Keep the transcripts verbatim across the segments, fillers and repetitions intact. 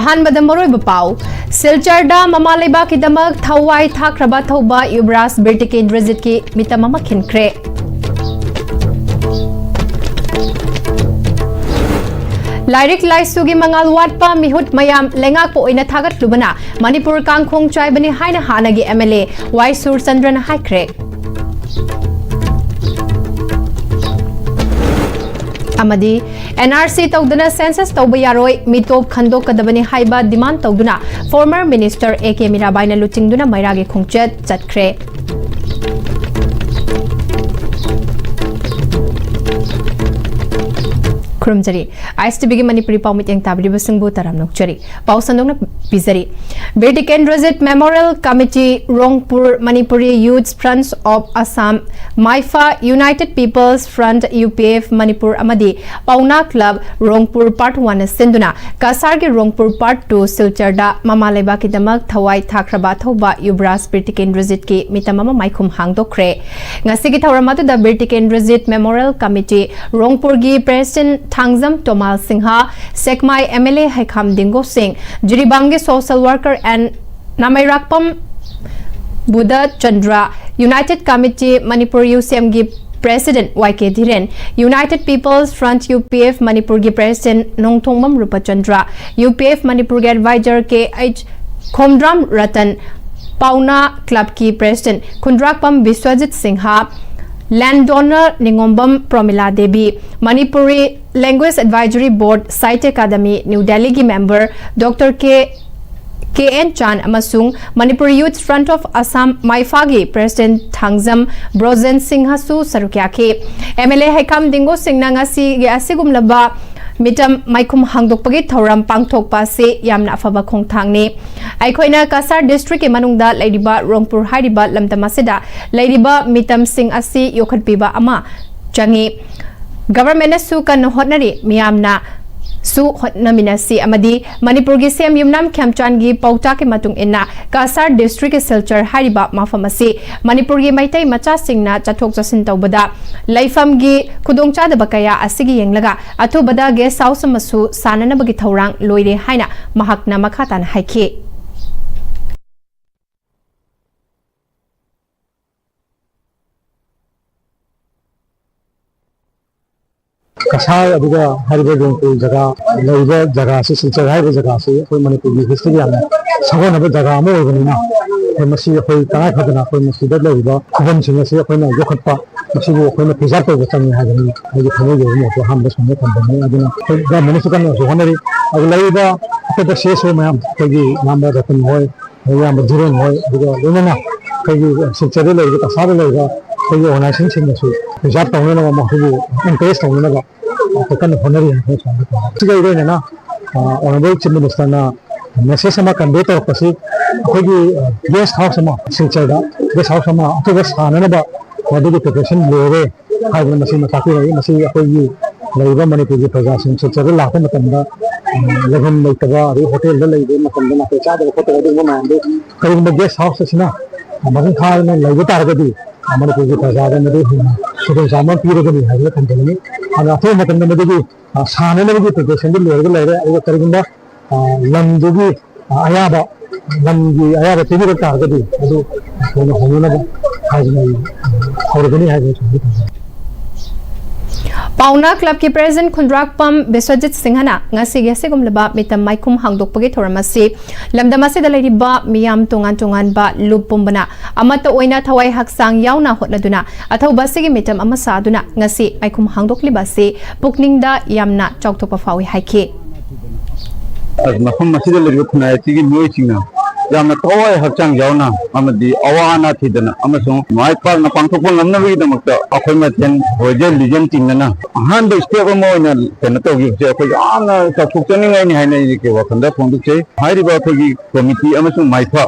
ꯑꯍꯥꯟꯕꯗ ꯃꯔꯨꯑꯣꯏꯕ ꯄꯥꯎ꯫ ꯁꯤꯜꯆꯔꯗ ꯃꯃꯥ ꯂꯩꯕꯥꯛꯀꯤꯗꯃꯛ ꯊꯋꯥꯏ ꯊꯥꯈ꯭ꯔꯕ ꯊꯧꯕ ꯌꯨꯕꯔꯥꯖ ꯕꯤꯔꯇꯤꯀꯦꯟꯗ꯭ꯔꯖꯤꯠꯀꯤ ꯃꯤꯇꯝ ꯑꯃ ꯈꯤꯟꯈ꯭ꯔꯦ꯫ ꯂꯥꯏꯔꯤꯛ ꯂꯥꯏꯁꯨꯒꯤ ꯃꯉꯥꯜ ꯋꯥꯠꯄ ꯃꯤꯍꯨꯠ ꯃꯌꯥꯝ ꯂꯩꯉꯥꯛꯄ ꯑꯣꯏꯅ ꯊꯥꯒꯠꯂꯨꯕꯅ ꯃꯅꯤꯄꯨꯔ ꯀꯥꯡꯈꯣꯡ ꯆꯥꯏꯕꯅꯤ ꯍꯥꯏꯅ ꯍꯥꯟꯅꯒꯤ M L A ꯋꯥꯏ ꯁꯨꯔꯆꯟꯗ꯭ꯔꯅ ꯍꯥꯏꯈ꯭ꯔꯦ꯫ ꯑꯃꯗꯤ N R C ꯇꯧꯗꯅ census ꯇꯧꯕ ꯌꯥꯔꯣꯏ, ꯃꯤꯇꯣꯞ ꯈꯟꯗꯣꯛꯀꯗꯕꯅꯤ ꯍꯥꯏꯕ demand ꯇꯧꯗꯨꯅ former minister A K ꯃꯤꯔꯥꯕꯥꯏꯅ ꯂꯨꯆꯤꯡꯗꯨꯅ ꯃꯩꯔꯥꯒꯤ ꯈꯣꯡꯆꯠ ꯆꯠꯈ꯭ꯔꯦ꯫ ꯈꯨꯔꯨꯝꯖꯔꯤ꯫ I S T V ꯒꯤ ꯃꯅꯤꯄꯨꯔꯤ ꯄꯥꯎ ꯃꯤꯠꯌꯦꯡ ꯇꯥꯕꯤꯔꯤꯕꯁꯤꯡꯕꯨ ꯇꯔꯥꯝꯅ ꯑꯣꯛꯆꯔꯤ꯫ ꯄꯥꯎ ꯁꯟꯗꯣꯛꯅ ꯄꯤꯖꯔꯤ꯫ Bir Tikendrajit Memorial Committee, ꯔꯣꯡꯄꯨꯔ, Manipuri Youth Front of Assam, ꯃꯥꯏꯐꯥ, United People's Front, U P F Manipur ꯑꯃꯗꯤ ꯄꯥꯎꯅꯥ Club, ꯔꯣꯡꯄꯨꯔ Part One ꯅ ꯁꯤꯟꯗꯨꯅ ꯀꯁꯥꯔꯒꯤ ꯔꯣꯡꯄꯨꯔ Part Two ꯁꯤꯜꯆꯔꯗ ꯃꯃꯥ ꯂꯩꯕꯥꯛꯀꯤꯗꯃꯛ ꯊꯋꯥꯏ ꯊꯥꯈ꯭ꯔꯕ ꯑꯊꯧꯕ ꯌꯨꯕꯔꯥꯖ ꯕꯤꯔ ꯇꯤꯀꯦꯟꯗ꯭ꯔꯖꯤꯠꯀꯤ ꯃꯤꯇꯝ ꯑꯃ ꯃꯥꯏꯈꯨꯝ ꯍꯥꯡꯗꯣꯛꯈ꯭ꯔꯦ꯫ ꯉꯁꯤꯒꯤ ꯊꯧꯔꯝ ꯑꯗꯨꯗ Bir Tikendrajit Memorial Committee, ꯔꯣꯡꯄꯨꯔꯒꯤ President Thangjam Tomal Singh, Sekmai M L A ꯍꯩꯈꯥꯝ ꯗꯤꯡꯒꯣ ꯁꯤꯡ, ꯖꯤꯔꯤꯕꯥꯝꯒꯤ social worker and ꯅꯥꯃꯩꯔꯥꯛꯄꯝ Buddha Chandra, United Committee Manipur U C M ꯒꯤ President Y K ꯙꯤꯔꯦꯟ, United People's Front U P F ꯃꯅꯤꯄꯨꯔꯒꯤ President ꯅꯣꯡꯊꯣꯡꯕꯝ ꯔꯨꯄꯆꯟꯗ꯭ꯔ, U P F ꯃꯅꯤꯄꯨꯔꯒꯤ Advisor K H Khomdram Ratan, ꯄꯥꯎꯅꯥ Club ꯀꯤ President ꯈꯨꯟꯗ꯭ꯔꯥꯛꯄꯝ Biswajit Singh, Land Donor ꯅꯤꯉꯣꯝꯕꯝ ꯄ꯭ꯔꯣꯃꯤꯂꯥ Devi, Manipuri Language Advisory Board, Sahitya Academy, New Delhi ꯒꯤ member Doctor K K N ꯆꯥꯟ ꯑꯃꯁꯨꯡ Manipur Youth Front of Assam, ꯃꯥꯏꯐꯥꯒꯤ President Thangjam Brojen ꯁꯤꯡꯍꯁꯨ ꯁꯔꯨꯛ ꯌꯥꯈꯤ꯫ M L A ꯍꯩꯈꯥꯝ ꯗꯤꯡꯒꯣ ꯁꯤꯡꯅ ꯉꯁꯤꯒꯤ ꯑꯁꯤꯒꯨꯝꯂꯕ ꯃꯤꯇꯝ ꯃꯥꯏꯈꯨꯝ ꯍꯥꯡꯗꯣꯛꯄꯒꯤ ꯊꯧꯔꯝ ꯄꯥꯡꯊꯣꯛꯄ ꯑꯁꯤ ꯌꯥꯝꯅ ꯑꯐꯕ ꯈꯣꯡꯊꯥꯡꯅꯤ꯫ ꯑꯩꯈꯣꯏꯅ ꯀꯁꯥꯔ district ꯀꯤ ꯃꯅꯨꯡꯗ ꯂꯩꯔꯤꯕ ꯔꯣꯡꯄꯨꯔ ꯍꯥꯏꯔꯤꯕ ꯂꯝꯗꯝ ꯑꯁꯤꯗ ꯂꯩꯔꯤꯕ ꯃꯤꯇꯝꯁꯤꯡ ꯑꯁꯤ ꯌꯣꯛꯈꯠꯄꯤꯕ ꯑꯃ ꯆꯪꯏ꯫ Government ꯅꯁꯨ ꯀꯟꯅ ꯍꯣꯠꯅꯔꯤ꯫ ꯃꯤꯌꯥꯝꯅ ꯁꯨ ꯍꯣꯠꯅꯃꯤꯟꯅꯁꯤ ꯑꯃꯗꯤ ꯃꯅꯤꯄꯨꯔꯒꯤ ꯁꯤ ꯑꯦꯝ ꯌꯨꯝꯅꯥꯝ ꯈꯦꯝꯆꯥꯟꯒꯤ ꯄꯥꯎꯇꯥꯛꯀꯤ ꯃꯇꯨꯡ ꯏꯟꯅ ꯀꯁꯥꯔ ꯗꯤꯁꯇ꯭ꯔꯤꯛꯀꯤ ꯁꯤꯜꯆꯔ ꯍꯥꯏꯔꯤꯕ ꯃꯐꯝ ꯑꯁꯤ ꯃꯅꯤꯄꯨꯔꯒꯤ ꯃꯩꯇꯩ ꯃꯆꯥꯁꯤꯡꯅ ꯆꯠꯊꯣꯛ ꯆꯠꯁꯤꯟ ꯇꯧꯕꯗ ꯂꯩꯐꯝꯒꯤ ꯈꯨꯗꯣꯡꯆꯥꯗꯕ ꯀꯌꯥ ꯑꯁꯤꯒꯤ ꯌꯦꯡꯂꯒ ꯑꯊꯨꯕꯗ ꯒꯦꯁ ꯍꯥꯎꯁ ꯑꯃꯁꯨ ꯁꯥꯅꯅꯕꯒꯤ ꯊꯧꯔꯥꯡ ꯂꯣꯏꯔꯦ ꯍꯥꯏꯅ ꯃꯍꯥꯛꯅ ꯃꯈꯥ ꯇꯥꯅ ꯍꯥꯏꯈꯤ꯫ ꯀꯁꯥꯔ ꯑꯗꯨꯒ ꯍꯥꯏꯔꯤꯕ ꯔꯣꯡꯄꯨꯔ ꯖꯒꯥ ꯂꯩꯔꯤꯕ ꯖꯒꯥꯁꯤ, ꯁꯤꯜꯆꯔ ꯍꯥꯏꯔꯤꯕ ꯖꯒꯥꯁꯤ ꯑꯩꯈꯣꯏ ꯃꯅꯤꯄꯨꯔꯒꯤ ꯍꯤꯁꯇ꯭ꯔꯤꯒꯤ ꯌꯥꯝꯅ ꯁꯥꯒꯣꯟꯅꯕ ꯖꯒꯥ ꯑꯃ ꯑꯣꯏꯕꯅꯤꯅ, ꯑꯩꯈꯣꯏ ꯃꯁꯤ ꯑꯩꯈꯣꯏ ꯇꯉꯥꯏ ꯐꯗꯅ ꯑꯩꯈꯣꯏ ꯃꯁꯤꯗ ꯂꯩꯔꯤꯕ ꯈꯨꯕꯝꯁꯤꯡ ꯑꯁꯤ ꯑꯩꯈꯣꯏꯅ ꯌꯣꯛꯈꯠꯄ, ꯃꯁꯤꯕꯨ ꯑꯩꯈꯣꯏꯅ ꯄ꯭ꯔꯤꯖꯥꯔꯚ ꯇꯧꯕ ꯆꯪꯉꯤ ꯍꯥꯏꯕꯅꯤ ꯑꯩꯒꯤ ꯊꯃꯣꯏꯒꯤ ꯑꯣꯏꯕ ꯃꯣꯠꯇ ꯑꯍꯥꯟꯕ ꯁꯨꯃꯥꯏꯅ ꯊꯝꯖꯅꯤꯡꯉꯤ꯫ ꯑꯗꯨꯅ ꯑꯩꯈꯣꯏ ꯒꯚꯔꯟꯃꯦꯟꯠꯅꯁꯨ ꯀꯟꯅꯁꯨ ꯍꯣꯠꯅꯔꯤ꯫ ꯑꯗꯨ ꯂꯩꯔꯤꯕ ꯑꯩꯈꯣꯏꯗ ꯁꯤ ꯑꯦꯁ ꯑꯣ ꯃꯌꯥꯝ, ꯑꯩꯈꯣꯏꯒꯤ ꯏꯌꯥꯝꯕ ꯔꯇꯟ ꯍꯣꯏ, ꯏꯌꯥꯝꯕ ꯙꯤꯔꯦꯟ ꯍꯣꯏ, ꯑꯗꯨꯒ ꯂꯣꯏꯅꯅ ꯑꯩꯈꯣꯏꯒꯤ ꯁꯤꯜꯆꯔꯗ ꯂꯩꯔꯤꯕ, ꯀꯁꯥꯔꯗ ꯂꯩꯔꯤꯕ ꯑꯩꯈꯣꯏꯒꯤ ꯑꯣꯔꯒꯅꯥꯏꯖꯦꯁꯟꯁꯤꯡꯅꯁꯨ ꯄ꯭ꯔꯤꯖꯥꯔꯚ ꯇꯧꯅꯅꯕ, ꯃꯈꯣꯏꯕꯨ ꯑꯦꯟꯀꯔꯦꯖ ꯇꯧꯅꯅꯕ ꯑꯩꯈꯣꯏ ꯀꯟꯅ ꯍꯣꯠꯅꯔꯤ ꯍꯥꯏꯅ ꯁꯨꯃꯥꯏꯅ ꯇꯧꯖꯔꯤ꯫ ꯁꯤꯒ ꯏꯔꯣꯏꯅꯅ, ꯑ, ꯑꯣꯅꯔꯦꯕꯜ ꯆꯤꯐ ꯃꯤꯅꯤꯁꯇꯔꯅ ꯃꯦꯁꯦꯖ ꯑꯃ ꯀꯟꯚꯦ ꯇꯧꯔꯛꯄꯁꯤ, ꯑꯩꯈꯣꯏꯒꯤ, ꯑ, ꯒꯦꯁ ꯍꯥꯎꯁ ꯑꯃ, ꯁꯤꯜꯆꯔꯗ ꯒꯦꯁ ꯍꯥꯎꯁ ꯑꯃ ꯑꯊꯨꯕ ꯁꯥꯅꯅꯕ ꯃꯗꯨꯒꯤ ꯄ꯭ꯔꯤꯄꯦꯔꯦꯁꯟ ꯂꯣꯏꯔꯦ ꯍꯥꯏꯗꯅ ꯃꯁꯤꯃ ꯇꯥꯛꯄꯤꯔꯛꯏ꯫ ꯃꯁꯤ ꯑꯩꯈꯣꯏꯒꯤ ꯂꯩꯔꯤꯕ ꯃꯅꯤꯄꯨꯔꯒꯤ ꯄ꯭ꯔꯖꯥꯁꯤꯡ ꯁꯤꯜꯆꯔꯗ ꯂꯥꯛꯄ ꯃꯇꯝꯗ, ꯑ, ꯂꯩꯐꯝ ꯂꯩꯇꯕ, ꯑꯗꯩ ꯍꯣꯇꯦꯜꯗ ꯂꯩꯕ ꯃꯇꯝꯗ ꯅꯥꯇꯩ ꯆꯥꯗꯕ ꯈꯣꯠꯇꯕ ꯑꯗꯨꯒꯨꯝꯕ ꯃꯌꯥꯝꯗꯨ ꯀꯔꯤꯒꯨꯝꯕ ꯒꯦꯁ ꯍꯥꯎꯁ ꯑꯁꯤꯅ ꯃꯄꯨꯡ ꯐꯥꯅ ꯂꯩꯕ ꯇꯥꯔꯒꯗꯤ, ꯃꯅꯤꯄꯨꯔꯒꯤ ꯄ꯭ꯔꯖꯥꯗ ꯃꯗꯨ ꯍꯦꯟꯅ ꯈꯨꯗꯣꯡꯆꯥꯕ ꯑꯃ ꯄꯤꯔꯒꯅꯤ ꯍꯥꯏꯗꯅ ꯊꯝꯖꯅꯤꯡꯏ꯫ ꯑꯗꯨꯅ ꯑꯊꯨꯕ ꯃꯇꯝꯗ ꯃꯗꯨꯒꯤ, ꯑ, ꯁꯥꯟꯅꯅꯕꯒꯤ ꯄ꯭ꯔꯤꯄꯦꯔꯦꯁꯟꯗꯨ ꯂꯣꯏꯔꯒ ꯂꯩꯔꯦ꯫ ꯑꯗꯨꯒ ꯀꯔꯤꯒꯨꯝꯕ, ꯑ, ꯂꯝꯗꯨꯒꯤ, ꯑ, ꯑꯌꯥꯕ, ꯂꯝꯒꯤ ꯑꯌꯥꯕ ꯄꯤꯕꯤꯔꯛ ꯇꯥꯔꯒꯗꯤ ꯃꯗꯨ ꯊꯨꯅ ꯍꯧꯅꯅꯕ ꯍꯥꯏꯗꯅ ꯑꯩ, ꯑ, ꯍꯧꯔꯒꯅꯤ ꯍꯥꯏꯗꯅ ꯊꯝꯖꯒꯦ꯫ ꯄꯥꯎꯅꯥ ꯀ꯭ꯂꯕꯀꯤ ꯄ꯭ꯔꯦꯁꯤꯗꯦꯟꯠ ꯈꯨꯟꯗ꯭ꯔꯥꯛꯄꯝ ꯕꯤꯁ꯭ꯋꯖꯤꯠ ꯁꯤꯡꯍꯅ ꯉꯁꯤꯒꯤ ꯑꯁꯤꯒꯨꯝꯂꯕ ꯃꯤꯇꯝ ꯃꯥꯏꯈꯨꯝ ꯍꯥꯡꯗꯣꯛꯄꯒꯤ ꯊꯧꯔꯝ ꯑꯁꯤ ꯂꯝꯗꯝ ꯑꯁꯤꯗ ꯂꯩꯔꯤꯕ ꯃꯤꯌꯥꯝ ꯇꯣꯉꯥꯟ ꯇꯣꯉꯥꯟꯕ ꯂꯨꯞ ꯄꯨꯝꯕꯅ ꯑꯃꯠꯇ ꯑꯣꯏꯅ ꯊꯋꯥꯏ ꯍꯛꯆꯥꯡ ꯌꯥꯎꯅ ꯍꯣꯠꯅꯗꯨꯅ ꯑꯊꯧꯕ ꯑꯁꯤꯒꯤ ꯃꯤꯇꯝ ꯑꯃ ꯁꯥꯗꯨꯅ ꯉꯁꯤ ꯃꯥꯏꯈꯨꯝ ꯍꯥꯡꯗꯣꯛꯂꯤꯕ ꯑꯁꯤ ꯄꯨꯛꯅꯤꯡꯗ ꯌꯥꯝꯅ ꯆꯥꯎꯊꯣꯛꯄ ꯐꯥꯎꯏ ꯍꯥꯏꯈꯤ꯫ ꯃꯐꯝ ꯑꯁꯤꯗ ꯂꯩꯔꯤꯕ ꯈꯨꯟꯅꯥꯏ ꯑꯁꯤꯒꯤ ꯃꯤꯑꯣꯏꯁꯤꯡꯅ ꯌꯥꯝꯅ ꯊꯋꯥꯏ ꯍꯛꯆꯥꯡ ꯌꯥꯎꯅ ꯑꯃꯗꯤ ꯑꯋꯥ ꯑꯅꯥ ꯊꯤꯗꯅ ꯑꯃꯁꯨꯡ ꯃꯥꯏ ꯄꯥꯛꯅ ꯄꯥꯡꯊꯣꯛꯄ ꯉꯝꯅꯕꯒꯤꯗꯃꯛꯇ ꯑꯩꯈꯣꯏ ꯃꯁꯦꯟ ꯍꯣꯏꯖꯟ ꯂꯤꯖꯟ ꯇꯤꯡꯅꯅ ꯑꯍꯥꯟꯕ step ꯑꯃ ꯑꯣꯏꯅ ꯀꯩꯅꯣ ꯇꯧꯈꯤꯕꯁꯦ ꯑꯩꯈꯣꯏ ꯌꯥꯝꯅ ꯆꯥꯎꯊꯣꯛꯆꯅꯤꯡꯉꯥꯏꯅꯤ ꯍꯥꯏꯅ ꯑꯩꯒꯤ ꯋꯥꯈꯜꯗ ꯐꯣꯡꯗꯣꯛꯆꯩ꯫ ꯍꯥꯏꯔꯤꯕ ꯑꯩꯈꯣꯏꯒꯤ ꯀꯣꯃꯤꯇꯤ ꯑꯃꯁꯨꯡ ꯃꯥꯏꯐꯥ,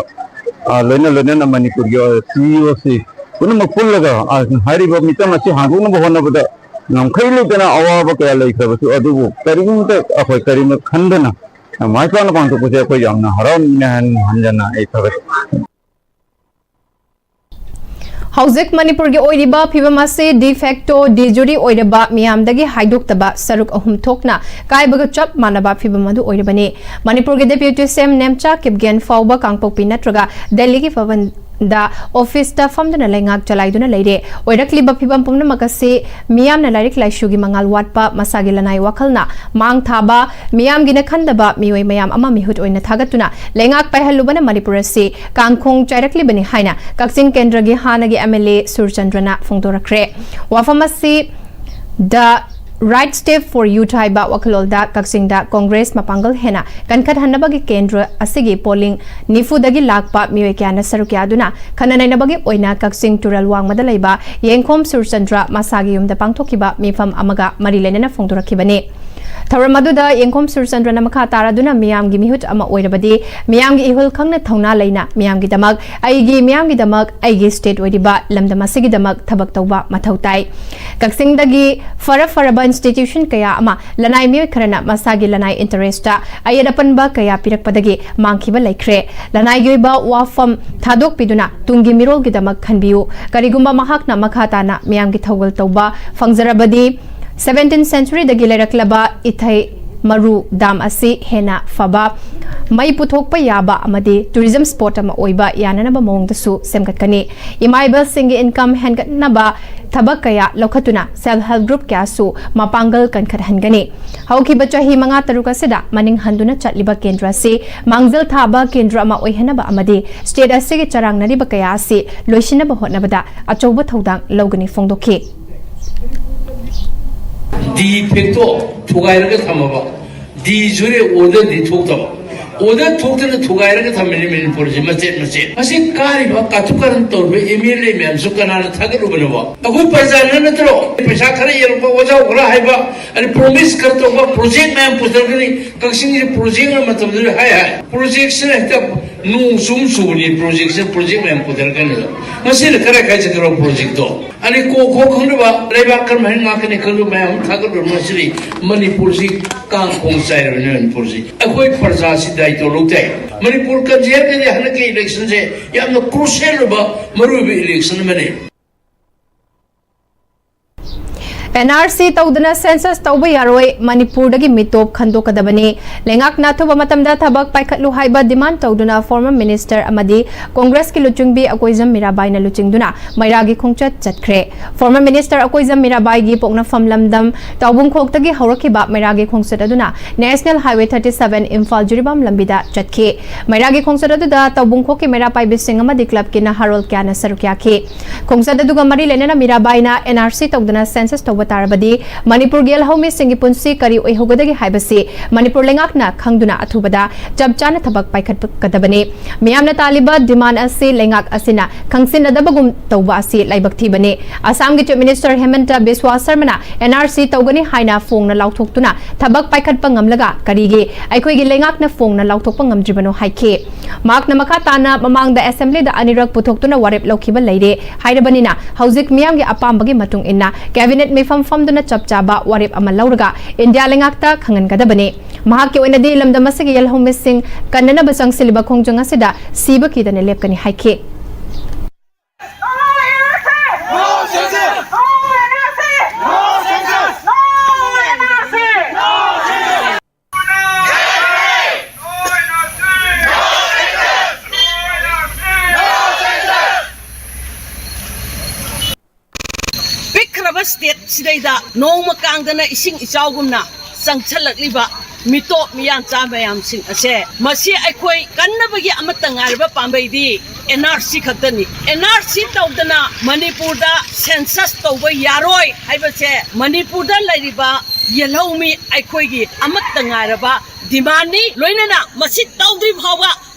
ꯑ, ꯂꯣꯏꯅ ꯂꯣꯏꯅꯅ ꯃꯅꯤꯄꯨꯔꯒꯤ, ꯑ, ꯁꯤ ꯏ ꯑꯣ ꯁꯤ ꯄꯨꯝꯅꯃꯛ ꯄꯨꯜꯂꯒ, ꯑ, ꯍꯥꯏꯔꯤꯕ ꯃꯤꯇꯝ ꯑꯁꯤ ꯍꯥꯡꯗꯣꯛꯅꯕ ꯍꯣꯠꯅꯕꯗ ꯉꯝꯈꯩ ꯂꯩꯇꯅ ꯑꯋꯥꯕ ꯀꯌꯥ ꯂꯩꯈ꯭ꯔꯕꯁꯨ ꯑꯗꯨꯕꯨ ꯀꯔꯤꯒꯨꯝꯇ ꯑꯩꯈꯣꯏ ꯀꯔꯤꯃꯠ ꯈꯟꯗꯅ ꯃꯥꯏ ꯄꯥꯛꯅ ꯄꯥꯡꯊꯣꯛꯄꯁꯦ ꯑꯩꯈꯣꯏ ꯌꯥꯝꯅ ꯍꯔꯥꯎꯅꯤꯡꯉꯤ ꯍꯥꯏꯅ ꯍꯟꯖꯟꯅ ꯑꯩ ꯊꯥꯒꯠꯆꯔꯤ꯫ ꯍꯧꯖꯤꯛ ꯃꯅꯤꯄꯨꯔꯒꯤ ꯑꯣꯏꯔꯤꯕ ꯐꯤꯕꯝ ꯑꯁꯤ de facto, de jure ꯑꯣꯏꯔꯕ ꯃꯤꯌꯥꯝꯗꯒꯤ ꯍꯥꯏꯗꯣꯛꯇꯕ ꯁꯔꯨꯛ ꯑꯍꯨꯝ ꯊꯣꯛꯅ ꯀꯥꯏꯕꯒ ꯆꯞ ꯃꯥꯟꯅꯕ ꯐꯤꯕꯝ ꯑꯗꯨ ꯑꯣꯏꯔꯕꯅꯤ꯫ ꯃꯅꯤꯄꯨꯔꯒꯤ Deputy C M Nemcha Kipgen ꯐꯥꯎꯕ ꯀꯥꯡꯄꯣꯛꯄꯤ ꯅꯠꯇ꯭ꯔꯒ ꯗꯦꯜꯂꯤꯒꯤ ꯚꯕꯟꯗ ꯑꯣꯐꯤꯁꯇ ꯐꯝꯗꯨꯅ ꯂꯩꯉꯥꯛ ꯆꯂꯥꯏꯗꯨꯅ ꯂꯩꯔꯦ꯫ ꯑꯣꯏꯔꯛꯂꯤꯕ ꯐꯤꯕꯝ ꯄꯨꯝꯅꯃꯛ ꯑꯁꯤ ꯃꯤꯌꯥꯝꯅ ꯂꯥꯏꯔꯤꯛ ꯂꯥꯏꯁꯨꯒꯤ ꯃꯉꯥꯜ ꯋꯥꯠꯄ, ꯃꯁꯥꯒꯤ ꯂꯅꯥꯏ ꯋꯥꯈꯜꯅ ꯃꯥꯡ ꯊꯥꯕ, ꯃꯤꯌꯥꯝꯒꯤꯅ ꯈꯟꯗꯕ ꯃꯤꯑꯣꯏ ꯃꯌꯥꯝ ꯑꯃ ꯃꯤꯍꯨꯠ ꯑꯣꯏꯅ ꯊꯥꯒꯠꯇꯨꯅ ꯂꯩꯉꯥꯛ ꯄꯥꯏꯍꯜꯂꯨꯕꯅ ꯃꯅꯤꯄꯨꯔ ꯑꯁꯤ ꯀꯥꯡꯈꯣꯡ ꯆꯥꯏꯔꯛꯂꯤꯕꯅꯤ ꯍꯥꯏꯅ ꯀꯛꯆꯤꯡ ꯀꯦꯟꯗ꯭ꯔꯒꯤ ꯍꯥꯟꯅꯒꯤ M L A ꯁꯨꯔꯆꯟꯗ꯭ꯔꯅ ꯐꯣꯡꯗꯣꯔꯛꯈ꯭ꯔꯦ꯫ ꯋꯥꯐꯝ ꯑꯁꯤ The Right Step for Youth ꯍꯥꯏꯕ ꯋꯥꯈꯜꯂꯣꯟꯗ ꯀꯛꯆꯤꯡꯗ ꯀꯣꯡꯒ꯭ꯔꯦꯁ ꯃꯄꯥꯡꯒꯜ ꯍꯦꯟꯅ ꯀꯟꯈꯠꯍꯟꯅꯕꯒꯤ ꯀꯦꯟꯗ꯭ꯔ ꯑꯁꯤꯒꯤ ꯄꯣꯂꯤꯡ ꯅꯤꯐꯨꯗꯒꯤ ꯂꯥꯛꯄ ꯃꯤꯑꯣꯏ ꯀꯌꯥꯅ ꯁꯔꯨꯛ ꯌꯥꯗꯨꯅ ꯈꯟꯅ ꯅꯩꯅꯕꯒꯤ ꯑꯣꯏꯅ ꯀꯛꯆꯤꯡ ꯇꯨꯔꯦꯜ ꯋꯥꯡꯃꯗ ꯂꯩꯕ ꯌꯦꯡꯈꯣꯝ ꯁꯨꯔꯆꯟꯗ꯭ꯔ ꯃꯁꯥꯒꯤ ꯌꯨꯝꯗ ꯄꯥꯡꯊꯣꯛꯈꯤꯕ ꯃꯤꯐꯝ ꯑꯃꯒ ꯃꯔꯤ ꯂꯩꯅꯅ ꯐꯣꯡꯗꯣꯔꯛꯈꯤꯕꯅꯤ꯫ ꯊꯧꯔꯝ ꯑꯗꯨꯗ ꯌꯦꯡꯈꯣꯝ ꯁꯨꯔꯆꯟꯗ꯭ꯔꯅ ꯃꯈꯥ ꯇꯥꯔꯗꯨꯅ ꯃꯤꯌꯥꯝꯒꯤ ꯃꯤꯍꯨꯠ ꯑꯃ ꯑꯣꯏꯔꯕꯗꯤ ꯃꯤꯌꯥꯝꯒꯤ ꯏꯍꯨꯜ ꯈꯪꯅ ꯊꯧꯅꯥ ꯂꯩꯅ ꯃꯤꯌꯥꯝꯒꯤꯗꯃꯛ, ꯑꯩꯒꯤ ꯃꯤꯌꯥꯝꯒꯤꯗꯃꯛ, ꯑꯩꯒꯤ state ꯑꯣꯏꯔꯤꯕ ꯂꯝꯗꯝ ꯑꯁꯤꯒꯤꯗꯃꯛ ꯊꯕꯛ ꯇꯧꯕ ꯃꯊꯧ ꯇꯥꯏ꯫ ꯀꯛꯆꯤꯡꯗꯒꯤ ꯐꯔ ꯐꯔꯕ institution ꯀꯌꯥ ꯑꯃ ꯂꯅꯥꯏ ꯃꯤꯑꯣꯏ ꯈꯔꯅ ꯃꯁꯥꯒꯤ ꯂꯅꯥꯏ interestꯇ ꯑꯌꯦꯠ ꯑꯄꯟꯕ ꯀꯌꯥ ꯄꯤꯔꯛꯄꯗꯒꯤ ꯃꯥꯡꯈꯤꯕ ꯂꯩꯈ꯭ꯔꯦ꯫ ꯂꯅꯥꯏꯒꯤ ꯑꯣꯏꯕ ꯋꯥꯐꯝ ꯊꯥꯗꯣꯛꯄꯤꯗꯨꯅ ꯇꯨꯡꯒꯤ ꯃꯤꯔꯣꯜꯒꯤꯗꯃꯛ ꯈꯟꯕꯤꯌꯨ꯫ ꯀꯔꯤꯒꯨꯝꯕ ꯃꯍꯥꯛꯅ ꯃꯈꯥ ꯇꯥꯅ ꯃꯤꯌꯥꯝꯒꯤ ꯊꯧꯒꯜ ꯇꯧꯕ ꯐꯪꯖꯔꯕꯗꯤ, seventeenth centuryꯗꯒꯤ ꯂꯩꯔꯛꯂꯕ ꯏꯊꯩ ꯃꯔꯨ dam ꯑꯁꯤ ꯍꯦꯟꯅ ꯐꯕ, ꯃꯩ ꯄꯨꯊꯣꯛꯄ ꯌꯥꯕ ꯑꯃꯗꯤ tourism spot ꯑꯃ ꯑꯣꯏꯕ ꯌꯥꯅꯅꯕ ꯃꯑꯣꯡꯗꯁꯨ ꯁꯦꯝꯒꯠꯀꯅꯤ꯫ ꯏꯃꯥ ꯏꯕꯦꯜꯁꯤꯡꯒꯤ income ꯍꯦꯟꯒꯠꯅꯕ ꯊꯕꯛ ꯀꯌꯥ ꯂꯧꯈꯠꯇꯨꯅ self help group ꯀꯌꯥꯁꯨ ꯃꯄꯥꯡꯒꯜ ꯀꯟꯈꯠꯍꯟꯒꯅꯤ꯫ ꯍꯧꯈꯤꯕ ꯆꯍꯤ ꯃꯉꯥ ꯇꯔꯨꯛ ꯑꯁꯤꯗ ꯃꯅꯤꯡ ꯍꯟꯗꯨꯅ ꯆꯠꯂꯤꯕ ꯀꯦꯟꯗ꯭ꯔ ꯑꯁꯤ ꯃꯥꯡꯖꯤꯜ ꯊꯥꯕ ꯀꯦꯟꯗ꯭ꯔ ꯑꯃ ꯑꯣꯏꯍꯟꯅꯕ ꯑꯃꯗꯤ state ꯑꯁꯤꯒꯤ ꯆꯔꯥꯡꯅꯔꯤꯕ ꯀꯌꯥ ꯑꯁꯤ ꯂꯣꯏꯁꯤꯟꯅꯕ ꯍꯣꯠꯅꯕꯗ ꯑꯆꯧꯕ ꯊꯧꯗꯥꯡ ꯂꯧꯒꯅꯤ ꯐꯣꯡꯗꯣꯛꯈꯤ꯫ De facto ꯊꯨꯒꯥꯏꯔꯒ ꯊꯝꯃꯕ, de jure orderꯗꯤ ꯊꯣꯛꯇꯕ, order ꯊꯣꯛꯇꯅ ꯊꯨꯒꯥꯏꯔꯒ ꯊꯝꯃꯤꯅꯤ ꯃꯅꯤꯄꯨꯔꯁꯤ ꯃꯆꯦꯠ ꯃꯆꯦꯠ꯫ ꯃꯁꯤ ꯀꯥꯔꯤꯕ ꯀꯥꯊꯨꯛ ꯀꯥꯔꯟ ꯇꯧꯔꯤꯕ M L A ꯃꯌꯥꯝꯁꯨ ꯀꯅꯥꯅ ꯊꯥꯒꯠꯂꯨꯕꯅꯣꯕ? ꯑꯩꯈꯣꯏ ꯄ꯭ꯔꯖꯥꯅ ꯅꯠꯇ꯭ꯔꯣ? ꯄꯩꯁꯥ ꯈꯔ ꯌꯦꯜꯂꯛꯄ, ꯋꯥꯖꯥꯎ ꯈꯔ ꯍꯥꯏꯕ, ꯑꯗꯩ promise ꯈꯔ ꯇꯧꯕ, project ꯃꯌꯥꯝ ꯄꯨꯊꯔꯛꯀꯅꯤ꯫ ꯀꯛꯆꯤꯡꯁꯤ project ꯑꯃ ꯃꯇꯝꯗꯨꯗ ꯍꯥꯏ ꯍꯥꯏ, projectꯁꯤꯅ ꯍꯦꯛꯇ ꯅꯣꯡ ꯁꯨꯝ ꯆꯨꯕꯅꯤ, ꯄ꯭ꯔꯣꯖꯦꯛꯁꯦ, ꯄ꯭ꯔꯣꯖꯦꯛ ꯃꯌꯥꯝ ꯄꯨꯊꯔꯛꯀꯅꯤꯗ꯫ ꯃꯁꯤꯅ ꯀꯔꯥꯏ ꯀꯥꯏ ꯆꯠꯀꯗꯧꯕ ꯄ꯭ꯔꯣꯖꯦꯛꯇꯣ? ꯑꯗꯩ ꯀꯣ ꯈꯣ ꯈꯪꯗꯕ, ꯂꯩꯕꯥꯛ ꯀꯔꯝ ꯍꯥꯏꯅ ꯉꯥꯛꯀꯅꯤ ꯈꯪꯗꯕ ꯃꯌꯥꯝ ꯑꯃ ꯊꯥꯒꯠꯂꯨꯔ ꯃꯁꯤꯗꯤ ꯃꯅꯤꯄꯨꯔꯁꯤ ꯀꯥꯡ ꯈꯣꯡ ꯆꯥꯏꯔꯕꯅꯤ꯫ ꯃꯅꯤꯄꯨꯔꯁꯤ ꯑꯩꯈꯣꯏ ꯄ꯭ꯔꯖꯥꯁꯤ ꯗꯥꯏꯇ꯭ꯋ ꯂꯧ ꯇꯥꯏ꯫ ꯃꯅꯤꯄꯨꯔ ꯀꯟꯁꯦ ꯍꯥꯏꯔꯒꯗꯤ ꯍꯟꯗꯛꯀꯤ ꯏꯂꯦꯛꯁꯟꯁꯦ ꯌꯥꯝꯅ ꯀ꯭ꯔꯨꯁꯤꯌꯦꯜ ꯑꯣꯏꯕ, ꯃꯔꯨꯑꯣꯏꯕ ꯏꯂꯦꯛꯁꯟ ꯑꯃꯅꯤ꯫ ꯑꯦꯟ ꯑꯥꯔ ꯁꯤ ꯇꯧꯗꯅ ꯁꯦꯟꯁꯁ ꯇꯧꯕ ꯌꯥꯔꯣꯏ, ꯃꯅꯤꯄꯨꯔꯗꯒꯤ ꯃꯤꯇꯣꯞ ꯈꯟꯗꯣꯛꯀꯗꯕꯅꯤ꯫ ꯂꯩꯉꯥꯛꯅ ꯑꯊꯨꯕ ꯃꯇꯝꯗ ꯊꯕꯛ ꯄꯥꯏꯈꯠꯂꯨ ꯍꯥꯏꯕ ꯗꯤꯃꯥꯟ ꯇꯧꯗꯨꯅ ꯐꯣꯔꯃꯔ ꯃꯤꯅꯤꯁꯇꯔ ꯑꯃꯗꯤ ꯀꯣꯡꯒ꯭ꯔꯦꯁꯀꯤ ꯂꯨꯆꯤꯡꯕꯤ ꯑꯀꯣꯏꯖꯝ ꯃꯤꯔꯥꯕꯥꯏꯅ ꯂꯨꯆꯤꯡꯗꯨꯅ ꯃꯩꯔꯥꯒꯤ ꯈꯣꯡꯆꯠ ꯆꯠꯈ꯭ꯔꯦ꯫ ꯐꯣꯔꯃꯔ ꯃꯤꯅꯤꯁꯇꯔ ꯑꯀꯣꯏꯖꯝ ꯃꯤꯔꯥꯕꯥꯏꯒꯤ ꯄꯣꯛꯅꯐꯝ ꯂꯝꯗꯝ ꯇꯥꯎꯕꯨꯡꯈꯣꯛꯇꯒꯤ ꯍꯧꯔꯛꯈꯤꯕ ꯃꯩꯔꯥꯒꯤ ꯈꯣꯡꯆꯠ ꯑꯗꯨꯅ national highway thirty seven Imphal Jiribam ꯂꯝꯕꯤꯗ ꯆꯠꯈꯤ꯫ ꯃꯩꯔꯥꯒꯤ ꯈꯣꯡꯆꯠ ꯑꯗꯨꯗ ꯇꯥꯎꯕꯨꯡꯈꯣꯛꯀꯤ ꯃꯩꯔꯥ ꯄꯥꯏꯕꯤꯁꯤꯡ ꯑꯃꯗꯤ ꯀ꯭ꯂꯕꯀꯤ ꯅꯍꯥꯔꯣꯜ ꯀꯌꯥꯅ ꯁꯔꯨꯛ ꯌꯥꯈꯤ꯫ ꯈꯣꯡꯆꯠ ꯑꯗꯨꯒ ꯃꯔꯤ ꯂꯩꯅꯅ ꯃꯤꯔꯥꯕꯥꯏꯅ ꯑꯦꯟ ꯑꯥꯔ ꯁꯤ ꯇꯧꯗꯅ ꯁꯦꯟꯁꯁ ꯇꯧꯕ ꯇꯥꯔꯕꯗꯤ ꯃꯅꯤꯄꯨꯔꯒꯤ ꯌꯦꯜꯍꯧꯃꯤꯁꯤꯡꯒꯤ ꯄꯨꯟꯁꯤ ꯀꯔꯤ ꯑꯣꯏꯍꯧꯒꯗꯒꯦ ꯍꯥꯏꯕꯁꯤ ꯃꯅꯤꯄꯨꯔ ꯂꯩꯉꯥꯛꯅ ꯈꯪꯗꯨꯅ ꯑꯊꯨꯕꯗ ꯆꯞ ꯆꯥꯅ ꯊꯕꯛ ꯄꯥꯏꯈꯠꯀꯗꯕꯅꯤ꯫ ꯃꯤꯌꯥꯝꯅ ꯇꯥꯜꯂꯤꯕ ꯗꯤꯃꯥꯟ ꯑꯁꯤ ꯂꯩꯉꯥꯛ ꯑꯁꯤꯅ ꯈꯪꯁꯤꯟꯅꯗꯕꯒꯨꯝ ꯇꯧꯕ ꯑꯁꯤ ꯂꯥꯏꯕꯛ ꯊꯤꯕꯅꯤ꯫ ꯑꯁꯥꯝꯒꯤ ꯆꯤꯐ ꯃꯤꯅꯤꯁꯇꯔ ꯍꯦꯃꯟꯇ ꯕꯤꯁ꯭ꯋꯥ ꯁꯔꯃꯅ ꯑꯦꯟ ꯑꯥꯔ ꯁꯤ ꯇꯧꯒꯅꯤ ꯍꯥꯏꯅ ꯐꯣꯡꯅ ꯂꯥꯎꯊꯣꯛꯇꯨꯅ ꯊꯕꯛ ꯄꯥꯏꯈꯠꯄ ꯉꯝꯂꯒ ꯀꯔꯤꯒꯤ ꯑꯩꯈꯣꯏꯒꯤ ꯂꯩꯉꯥꯛꯅ ꯐꯣꯡꯅ ꯂꯥꯎꯊꯣꯛꯄ ꯉꯝꯗ꯭ꯔꯤꯕꯅꯣ ꯍꯥꯏꯈꯤ꯫ ꯃꯍꯥꯛꯅ ꯃꯈꯥ ꯇꯥꯅ ꯃꯃꯥꯡꯗ ꯑꯦꯁꯦꯝꯕ꯭ꯂꯤꯗ ꯑꯅꯤꯔꯛ ꯄꯨꯊꯣꯛꯇꯨꯅ ꯋꯥꯔꯦꯞ ꯂꯧꯈꯤꯕ ꯂꯩꯔꯦ ꯍꯥꯏꯔꯕꯅꯤꯅ ꯍꯧꯖꯤꯛ ꯃꯤꯌꯥꯝꯒꯤ ꯑꯄꯥꯝꯕꯒꯤ ꯃꯇꯨꯡ ꯏꯟꯅ ꯀꯦꯕꯤꯅꯦꯠ ꯃꯤꯐꯝ ꯐꯝꯗꯨꯅ ꯆꯞ ꯆꯥꯕ ꯋꯥꯔꯦꯞ ꯑꯃ ꯂꯧꯔꯒ ꯏꯟꯗꯤꯌꯥ ꯂꯩꯉꯥꯛꯇ ꯈꯪꯍꯟꯒꯗꯕꯅꯤ꯫ ꯃꯍꯥꯛꯀꯤ ꯑꯣꯏꯅꯗꯤ ꯂꯝꯗꯝ ꯑꯁꯤꯒꯤ ꯌꯦꯜꯍꯧꯃꯤꯁꯤꯡ ꯀꯟꯅꯅꯕ ꯆꯪꯁꯤꯜꯂꯤꯕ ꯈꯣꯡꯖꯪ ꯑꯁꯤꯗ ꯁꯤꯕ ꯀꯤꯗꯅ ꯂꯦꯞꯀꯅꯤ ꯍꯥꯏꯈꯤ꯫ ꯄꯤꯛꯈ꯭ꯔꯕ ꯁ꯭ꯇꯦꯠ ꯁꯤꯗꯩꯗ ꯅꯣꯡꯃ ꯀꯥꯡꯗꯅ ꯏꯁꯤꯡ ꯏꯆꯥꯎꯒꯨꯝꯅ ꯆꯪꯁꯜꯂꯛꯂꯤꯕ ꯃꯤꯇꯣꯞ ꯃꯤꯌꯥꯟꯆꯥ ꯃꯌꯥꯝꯁꯤꯡ ꯑꯁꯦ, ꯃꯁꯤ ꯑꯩꯈꯣꯏ ꯀꯟꯅꯕꯒꯤ ꯑꯃꯠꯇ ꯉꯥꯏꯔꯕ ꯄꯥꯝꯕꯩꯗꯤ ꯑꯦꯟ ꯑꯥꯔ ꯁꯤ ꯈꯛꯇꯅꯤ꯫ ꯑꯦꯟ ꯑꯥꯔ ꯁꯤ ꯇꯧꯗꯅ ꯃꯅꯤꯄꯨꯔꯗ ꯁꯦꯟꯁꯁ ꯇꯧꯕ ꯌꯥꯔꯣꯏ ꯍꯥꯏꯕꯁꯦ ꯃꯅꯤꯄꯨꯔꯗ ꯂꯩꯔꯤꯕ ꯌꯦꯜꯍꯧꯃꯤ ꯑꯩꯈꯣꯏꯒꯤ ꯑꯃꯠꯇ ꯉꯥꯏꯔꯕ ꯗꯤꯃꯥꯟꯅꯤ꯫ ꯂꯣꯏꯅꯅ ꯃꯁꯤ ꯇꯧꯗ꯭ꯔꯤ ꯐꯥꯎꯕ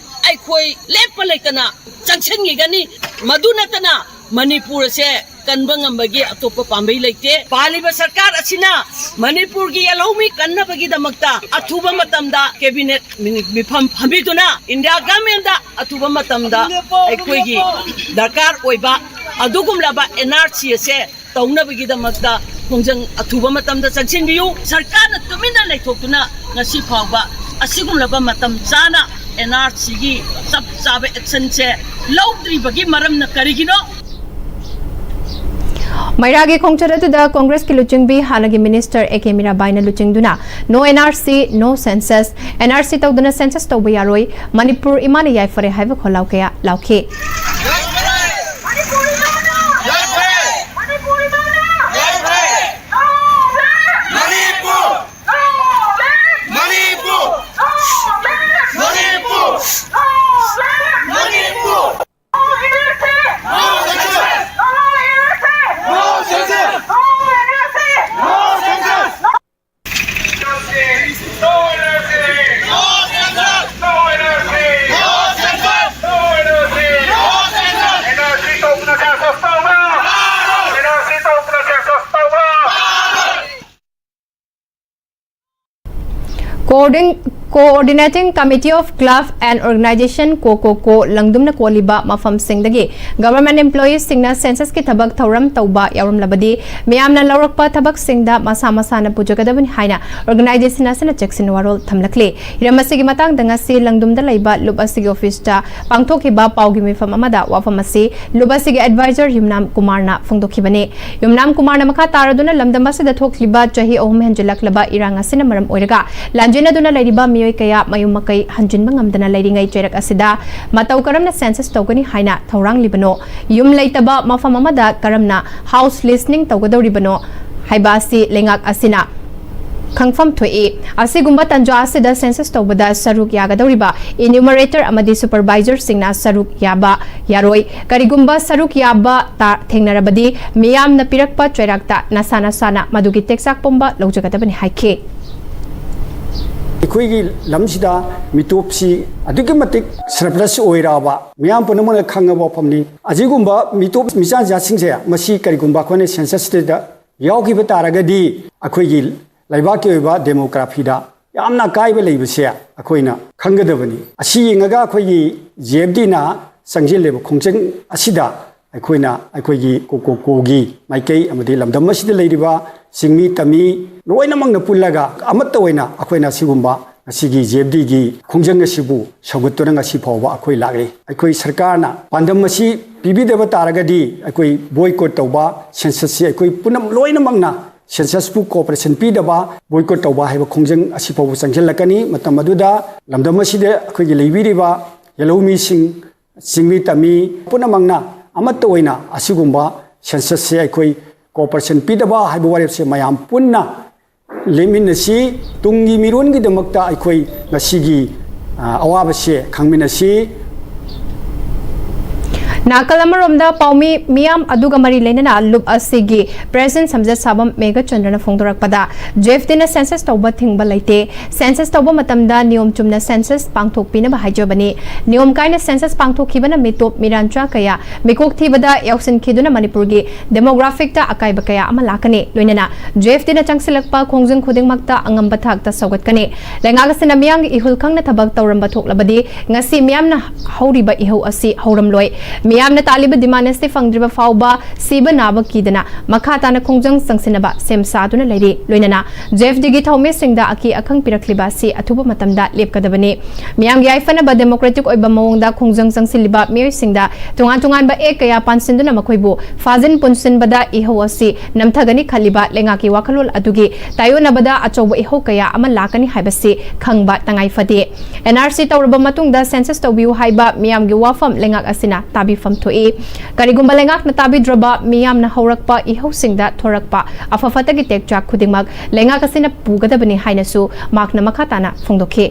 ꯑꯩꯈꯣꯏ ꯂꯦꯞꯄ ꯂꯩꯇꯅ ꯆꯪꯁꯤꯟꯈꯤꯒꯅꯤ꯫ ꯃꯗꯨ ꯅꯠꯇꯅ ꯃꯅꯤꯄꯨꯔ ꯑꯁꯦ ꯀꯟꯕ ꯉꯝꯕꯒꯤ ꯑꯇꯣꯞꯄ ꯄꯥꯝꯕꯩ ꯂꯩꯇꯦ꯫ ꯄꯥꯜꯂꯤꯕ ꯁꯔꯀꯥꯔ ꯑꯁꯤꯅ ꯃꯅꯤꯄꯨꯔꯒꯤ ꯌꯦꯜꯍꯧꯃꯤ ꯀꯟꯅꯕꯒꯤꯗꯃꯛꯇ ꯑꯊꯨꯕ ꯃꯇꯝꯗ ꯀꯦꯕꯤꯅꯦꯠ ꯃꯤꯐꯝ ꯐꯝꯕꯤꯗꯨꯅ ꯏꯟꯗꯤꯌꯥ ꯒꯃꯦꯟꯗ ꯑꯊꯨꯕ ꯃꯇꯝꯗ ꯑꯩꯈꯣꯏꯒꯤ ꯗꯔꯀꯥꯔ ꯑꯣꯏꯕ ꯑꯗꯨꯒꯨꯝꯂꯕ ꯑꯦꯟ ꯑꯥꯔ ꯁꯤ ꯑꯁꯦ ꯇꯧꯅꯕꯒꯤꯗꯃꯛꯇ ꯈꯣꯡꯖꯪ ꯑꯊꯨꯕ ꯃꯇꯝꯗ ꯆꯪꯁꯤꯟꯕꯤꯌꯨ꯫ ꯁꯔꯀꯥꯔꯅ ꯇꯨꯃꯤꯟꯅ ꯂꯩꯊꯣꯛꯇꯨꯅ ꯉꯁꯤ ꯐꯥꯎꯕ ꯑꯁꯤꯒꯨꯝꯂꯕ ꯃꯇꯝ ꯆꯥꯅ ꯑꯦꯟ ꯑꯥꯔ ꯁꯤꯒꯤ ꯆꯞ ꯆꯥꯕ ꯑꯦꯛꯁꯟꯁꯦ ꯂꯧꯗ꯭ꯔꯤꯕꯒꯤ ꯃꯔꯝꯅ ꯀꯔꯤꯒꯤꯅꯣ? ꯃꯩꯔꯥꯒꯤ ꯈꯣꯡꯆꯠ ꯑꯗꯨꯗ ꯀꯣꯡꯒ꯭ꯔꯦꯁꯀꯤ ꯂꯨꯆꯤꯡꯕꯤ ꯍꯥꯟꯅꯒꯤ ꯃꯤꯅꯤꯁꯇꯔ ꯑꯦ ꯀꯦ ꯃꯤꯔꯥꯕꯥꯏꯅ ꯂꯨꯆꯤꯡꯗꯨꯅ "No N R C, no census, N R C ꯇꯧꯗꯅ ꯁꯦꯟꯁꯁ ꯇꯧꯕ ꯌꯥꯔꯣꯏ, ꯃꯅꯤꯄꯨꯔ ꯏꯃꯥꯅ ꯌꯥꯏꯐꯔꯦ" ꯍꯥꯏꯕ ꯈꯣꯜꯂꯥꯎ ꯀꯌꯥ ꯂꯥꯎꯈꯤ꯫ Coordin-, Coordinating Committee of Club and Organization, ꯀꯣ ꯀꯣ ꯀꯣ, ꯂꯪꯗꯨꯝꯅ ꯀꯣꯜꯂꯤꯕ ꯃꯐꯝꯁꯤꯡꯗꯒꯤ ꯒꯚꯔꯟꯃꯦꯟꯠ ꯏꯝꯄ꯭ꯂꯣꯌꯤꯁꯁꯤꯡꯅ ꯁꯦꯟꯁꯁꯀꯤ ꯊꯕꯛ ꯊꯧꯔꯝ ꯇꯧꯕ ꯌꯥꯎꯔꯝꯂꯕꯗꯤ ꯃꯤꯌꯥꯝꯅ ꯂꯧꯔꯛꯄ ꯊꯕꯛꯁꯤꯡꯗ ꯃꯁꯥ ꯃꯁꯥꯅ ꯄꯨꯖꯒꯗꯕꯅꯤ ꯍꯥꯏꯅ ꯑꯣꯔꯒꯅꯥꯏꯖꯦꯁꯟ ꯑꯁꯤꯅ ꯆꯦꯛꯁꯤꯟ ꯋꯥꯔꯣꯜ ꯊꯝꯂꯛꯂꯤ꯫ ꯍꯤꯔꯝ ꯑꯁꯤꯒꯤ ꯃꯇꯥꯡꯗ ꯉꯁꯤ ꯂꯪꯗꯨꯝꯗ ꯂꯩꯕ ꯂꯨꯞ ꯑꯁꯤꯒꯤ ꯑꯣꯐꯤꯁꯇ ꯄꯥꯡꯊꯣꯛꯈꯤꯕ ꯄꯥꯎꯒꯤ ꯃꯤꯐꯝ ꯑꯃꯗ ꯋꯥꯐꯝ ꯑꯁꯤ ꯂꯨꯞ ꯑꯁꯤꯒꯤ ꯑꯦꯗꯚꯥꯏꯖꯔ ꯌꯨꯝꯅꯥꯝ ꯀꯨꯃꯥꯔꯅ ꯐꯣꯡꯗꯣꯛꯈꯤꯕꯅꯤ꯫ ꯌꯨꯝꯅꯥꯝ ꯀꯨꯃꯥꯔꯅ ꯃꯈꯥ ꯇꯥꯔꯗꯨꯅ ꯂꯝꯗꯝ ꯑꯁꯤꯗ ꯊꯣꯛꯂꯤꯕ ꯆꯍꯤ ꯑꯍꯨꯝ ꯍꯦꯟꯖꯤꯜꯂꯛꯂꯕ ꯏꯔꯥꯡ ꯑꯁꯤꯅ ꯃꯔꯝ ꯑꯣꯏꯔꯒ ꯂꯥꯟꯖꯦꯟꯅꯗꯨꯅ ꯂꯩꯔꯤꯕ ꯃꯤꯑꯣꯏ ꯀꯌꯥ ꯃꯌꯨꯝ ꯃꯀꯩ ꯍꯟꯖꯤꯟꯕ ꯉꯝꯗꯅ ꯂꯩꯔꯤꯉꯩ ꯆꯩꯔꯛ ꯑꯁꯤꯗ ꯃꯇꯧ ꯀꯔꯝꯅ ꯁꯦꯟꯁꯁ ꯇꯧꯒꯅꯤ ꯍꯥꯏꯅ ꯊꯧꯔꯥꯡꯂꯤꯕꯅꯣ? ꯌꯨꯝ ꯂꯩꯇꯕ ꯃꯐꯝ ꯑꯃꯗ ꯀꯔꯝꯅ ꯍꯥꯎꯁ ꯂꯤꯁꯅꯤꯡ ꯇꯧꯒꯗꯧꯔꯤꯕꯅꯣ ꯍꯥꯏꯕ ꯑꯁꯤ ꯂꯩꯉꯥꯛ ꯑꯁꯤꯅ ꯈꯪꯐꯝ ꯊꯣꯛꯏ꯫ ꯑꯁꯤꯒꯨꯝꯕ ꯇꯟꯖꯥ ꯑꯁꯤꯗ ꯁꯦꯟꯁꯁ ꯇꯧꯕꯗ ꯁꯔꯨꯛ ꯌꯥꯒꯗꯧꯔꯤꯕ ꯏꯅ꯭ꯌꯨꯃꯔꯦꯇꯔ ꯑꯃꯗꯤ ꯁꯨꯄꯔꯚꯥꯏꯖꯔꯁꯤꯡꯅ ꯁꯔꯨꯛ ꯌꯥꯕ ꯌꯥꯔꯣꯏ꯫ ꯀꯔꯤꯒꯨꯝꯕ ꯁꯔꯨꯛ ꯌꯥꯕ ꯇꯥ-, ꯊꯦꯡꯅꯔꯕꯗꯤ ꯃꯤꯌꯥꯝꯅ ꯄꯤꯔꯛꯄ ꯆꯩꯔꯥꯛꯇ ꯅꯁꯥ ꯅꯁꯥꯅ ꯃꯗꯨꯒꯤ ꯇꯦꯛꯆꯥꯛ ꯄꯨꯝꯕ ꯂꯧꯖꯒꯗꯕꯅꯤ ꯍꯥꯏꯈꯤ꯫ ꯑꯩꯈꯣꯏꯒꯤ ꯂꯝꯁꯤꯗ ꯃꯤꯇꯣꯞꯁꯤ ꯑꯗꯨꯛꯀꯤ ꯃꯇꯤꯛ ꯁꯔꯄ꯭ꯂꯁ ꯑꯣꯏꯔꯛꯑꯕ ꯃꯤꯌꯥꯝ ꯄꯨꯝꯅꯃꯛꯅ ꯈꯪꯉꯕ ꯋꯥꯐꯝꯅꯤ꯫ ꯑꯁꯤꯒꯨꯝꯕ ꯃꯤꯇꯣꯞ ꯃꯤꯆꯥꯟꯖꯥꯠꯁꯤꯡꯁꯦ ꯃꯁꯤ ꯀꯔꯤꯒꯨꯝꯕ ꯑꯩꯈꯣꯏꯅ ꯁꯦꯟꯁꯁꯇ ꯌꯥꯎꯈꯤꯕ ꯇꯥꯔꯒꯗꯤ ꯑꯩꯈꯣꯏꯒꯤ ꯂꯩꯕꯥꯛꯀꯤ ꯑꯣꯏꯕ ꯗꯦꯃꯣꯒ꯭ꯔꯥꯐꯤꯗ ꯌꯥꯝꯅ ꯑꯀꯥꯏꯕ ꯂꯩꯕꯁꯦ ꯑꯩꯈꯣꯏꯅ ꯈꯪꯒꯗꯕꯅꯤ꯫ ꯑꯁꯤ ꯌꯦꯡꯉꯒ ꯑꯩꯈꯣꯏꯒꯤ ꯖꯦ ꯑꯦꯐ ꯗꯤꯅ ꯆꯪꯁꯤꯜꯂꯤꯕ ꯈꯣꯡꯖꯪ ꯑꯁꯤꯗ ꯑꯩꯈꯣꯏꯅ ꯑꯩꯈꯣꯏꯒꯤ ꯀꯣꯀꯣꯀꯣꯒꯤ ꯃꯥꯏꯀꯩ ꯑꯃꯗꯤ ꯂꯝꯗꯝ ꯑꯁꯤꯗ ꯂꯩꯔꯤꯕ ꯆꯤꯡꯃꯤ ꯇꯝꯃꯤ ꯂꯣꯏꯅꯃꯛꯅ ꯄꯨꯜꯂꯒ ꯑꯃꯠꯇ ꯑꯣꯏꯅ ꯑꯩꯈꯣꯏꯅ ꯁꯤꯒꯨꯝꯕ ꯉꯁꯤꯒꯤ ꯖꯦ ꯑꯦꯐ ꯗꯤꯒꯤ ꯈꯣꯡꯖꯪ ꯑꯁꯤꯕꯨ ꯁꯧꯒꯠꯇꯨꯅ ꯉꯁꯤ ꯐꯥꯎꯕ ꯑꯩꯈꯣꯏ ꯂꯥꯛꯂꯤ꯫ ꯑꯩꯈꯣꯏ ꯁꯔꯀꯥꯔꯅ ꯄꯥꯟꯗꯝ ꯑꯁꯤ ꯄꯤꯕꯤꯗꯕ ꯇꯥꯔꯒꯗꯤ ꯑꯩꯈꯣꯏ ꯕꯣꯏꯀꯣꯠ ꯇꯧꯕ, ꯁꯦꯟꯁꯁꯁꯤ ꯑꯩꯈꯣꯏ ꯄꯨꯝꯅꯃꯛ ꯂꯣꯏꯅꯃꯛꯅ ꯁꯦꯟꯁꯁꯄꯨ ꯀꯣꯑꯣꯄꯔꯦꯁꯟ ꯄꯤꯗꯕ, ꯕꯣꯏꯀꯣꯠ ꯇꯧꯕ ꯍꯥꯏꯕ ꯈꯣꯡꯖꯪ ꯑꯁꯤ ꯐꯥꯎꯕ ꯆꯪꯁꯤꯜꯂꯛꯀꯅꯤ꯫ ꯃꯇꯝ ꯑꯗꯨꯗ ꯂꯝꯗꯝ ꯑꯁꯤꯗ ꯑꯩꯈꯣꯏꯒꯤ ꯂꯩꯕꯤꯔꯤꯕ ꯌꯦꯜꯍꯧꯃꯤꯁꯤꯡ, ꯆꯤꯡꯃꯤ ꯇꯝꯃꯤ ꯄꯨꯝꯅꯃꯛꯅ ꯑꯃꯠꯇ ꯑꯣꯏꯅ ꯑꯁꯤꯒꯨꯝꯕ ꯁꯦꯟꯁꯁꯁꯦ ꯑꯩꯈꯣꯏ ꯀꯣꯑꯣꯄꯔꯦꯁꯟ ꯄꯤꯗꯕ ꯍꯥꯏꯕ ꯋꯥꯔꯦꯞꯁꯦ ꯃꯌꯥꯝ ꯄꯨꯟꯅ ꯂꯦꯞꯃꯤꯟꯅꯁꯤ꯫ ꯇꯨꯡꯒꯤ ꯃꯤꯔꯣꯟꯒꯤꯗꯃꯛꯇ ꯑꯩꯈꯣꯏ ꯉꯁꯤꯒꯤ, ꯑ, ꯑꯋꯥꯕꯁꯦ ꯈꯪꯃꯤꯟꯅꯁꯤ꯫ ꯅꯥꯀꯜ ꯑꯃꯔꯣꯝꯗ ꯄꯥꯎꯃꯤ ꯃꯤꯌꯥꯝ ꯑꯗꯨꯒ ꯃꯔꯤ ꯂꯩꯅꯅ ꯂꯨꯞ ꯑꯁꯤꯒꯤ ꯄ꯭ꯔꯦꯁꯤꯗꯦꯟꯠ ꯁꯝꯖꯦꯠ ꯁꯥꯕꯝ ꯃꯦꯘꯆꯟꯗ꯭ꯔꯅ ꯐꯣꯡꯗꯣꯔꯛꯄꯗ, ꯖꯦ ꯑꯦꯐ ꯗꯤꯅ ꯁꯦꯟꯁꯁ ꯇꯧꯕ ꯊꯤꯡꯕ ꯂꯩꯇꯦ꯫ ꯁꯦꯟꯁꯁ ꯇꯧꯕ ꯃꯇꯝꯗ ꯅꯤꯌꯣꯝ ꯆꯨꯝꯅ ꯁꯦꯟꯁꯁ ꯄꯥꯡꯊꯣꯛꯄꯤꯅꯕ ꯍꯥꯏꯖꯕꯅꯤ꯫ ꯅꯤꯌꯣꯝ ꯀꯥꯏꯅ ꯁꯦꯟꯁꯁ ꯄꯥꯡꯊꯣꯛꯈꯤꯕꯅ ꯃꯤꯇꯣꯞ ꯃꯤꯔꯥꯟꯆꯥ ꯀꯌꯥ ꯃꯤꯀꯣꯛ ꯊꯤꯕꯗ ꯌꯥꯎꯁꯤꯟꯈꯤꯗꯨꯅ ꯃꯅꯤꯄꯨꯔꯒꯤ ꯗꯦꯃꯣꯒ꯭ꯔꯥꯐꯤꯛꯇ ꯑꯀꯥꯏꯕ ꯀꯌꯥ ꯑꯃ ꯂꯥꯛꯀꯅꯤ꯫ ꯂꯣꯏꯅꯅ ꯖꯦ ꯑꯦꯐ ꯗꯤꯅ ꯆꯪꯁꯤꯜꯂꯛꯄ ꯈꯣꯡꯖꯪ ꯈꯨꯗꯤꯡꯃꯛꯇ ꯑꯉꯝꯕ ꯊꯥꯛꯇ ꯁꯧꯒꯠꯀꯅꯤ꯫ ꯂꯩꯉꯥꯛ ꯑꯁꯤꯅ ꯃꯤꯌꯥꯝꯒꯤ ꯏꯍꯨꯜ ꯈꯪꯅ ꯊꯕꯛ ꯇꯧꯔꯝꯕ ꯊꯣꯛꯂꯕꯗꯤ ꯉꯁꯤ ꯃꯤꯌꯥꯝꯅ ꯍꯧꯔꯤꯕ ꯏꯍꯧ ꯑꯁꯤ ꯍꯧꯔꯝꯂꯣꯏ꯫ ꯃꯤꯌꯥꯝꯅ ꯇꯥꯜꯂꯤꯕ ꯗꯤꯃꯥꯟ ꯑꯁꯤ ꯐꯪꯗ꯭ꯔꯤꯕ ꯐꯥꯎꯕ ꯁꯤꯕ ꯅꯥꯕ ꯀꯤꯗꯅ ꯃꯈꯥ ꯇꯥꯅ ꯈꯣꯡꯖꯪ ꯆꯪꯁꯤꯟꯅꯕ ꯁꯦꯝ ꯁꯥꯗꯨꯅ ꯂꯩꯔꯤ꯫ ꯂꯣꯏꯅꯅ ꯖꯦ ꯑꯦꯐ ꯗꯤꯒꯤ ꯊꯧꯃꯤꯁꯤꯡꯗ ꯑꯀꯤ ꯑꯈꯪ ꯄꯤꯔꯛꯂꯤꯕ ꯑꯁꯤ ꯑꯊꯨꯕ ꯃꯇꯝꯗ ꯂꯦꯞꯀꯗꯕꯅꯤ꯫ ꯃꯤꯌꯥꯝꯒꯤ ꯌꯥꯏꯐꯅꯕ ꯗꯦꯃꯣꯀ꯭ꯔꯦꯇꯤꯛ ꯑꯣꯏꯕ ꯃꯑꯣꯡꯗ ꯈꯣꯡꯖꯪ ꯆꯪꯁꯤꯜꯂꯤꯕ ꯃꯤꯑꯣꯏꯁꯤꯡꯗ ꯇꯣꯉꯥꯟ ꯇꯣꯉꯥꯟꯕ ꯑꯦꯛ ꯀꯌꯥ ꯄꯥꯟꯁꯤꯟꯗꯨꯅ ꯃꯈꯣꯏꯕꯨ ꯐꯥꯖꯤꯟ ꯄꯨꯟꯁꯤꯟꯕꯗ ꯏꯍꯧ ꯑꯁꯤ ꯅꯝꯊꯒꯅꯤ ꯈꯜꯂꯤꯕ ꯂꯩꯉꯥꯛꯀꯤ ꯋꯥꯈꯜꯂꯣꯟ ꯑꯗꯨꯒꯤ ꯇꯥꯏꯑꯣꯟꯅꯕꯗ ꯑꯆꯧꯕ ꯏꯍꯧ ꯀꯌꯥ ꯑꯃ ꯂꯥꯛꯀꯅꯤ ꯍꯥꯏꯕꯁꯤ ꯈꯪꯕ ꯇꯉꯥꯏ ꯐꯗꯦ꯫ ꯑꯦꯟ ꯑꯥꯔ ꯁꯤ ꯇꯧꯔꯕ ꯃꯇꯨꯡꯗ ꯁꯦꯟꯁꯁ ꯇꯧꯕꯤꯌꯨ ꯍꯥꯏꯕ ꯃꯤꯌꯥꯝꯒꯤ ꯋꯥꯐꯝ ꯂꯩꯉꯥꯛ ꯑꯁꯤꯅ ꯇꯥꯕꯤꯐꯝ ꯊꯣꯛꯏ꯫ ꯀꯔꯤꯒꯨꯝꯕ ꯂꯩꯉꯥꯛꯅ ꯇꯥꯕꯤꯗ꯭ꯔꯕ ꯃꯤꯌꯥꯝꯅ ꯍꯧꯔꯛꯄ ꯏꯍꯧꯁꯤꯡꯗ ꯊꯣꯔꯛꯄ ꯑꯐ ꯐꯠꯇꯒꯤ ꯇꯦꯛꯆꯥꯛ ꯈꯨꯗꯤꯡꯃꯛ ꯂꯩꯉꯥꯛ ꯑꯁꯤꯅ ꯄꯨꯒꯗꯕꯅꯤ ꯍꯥꯏꯅꯁꯨ ꯃꯍꯥꯛꯅ ꯃꯈꯥ ꯇꯥꯅ ꯐꯣꯡꯗꯣꯛꯈꯤ꯫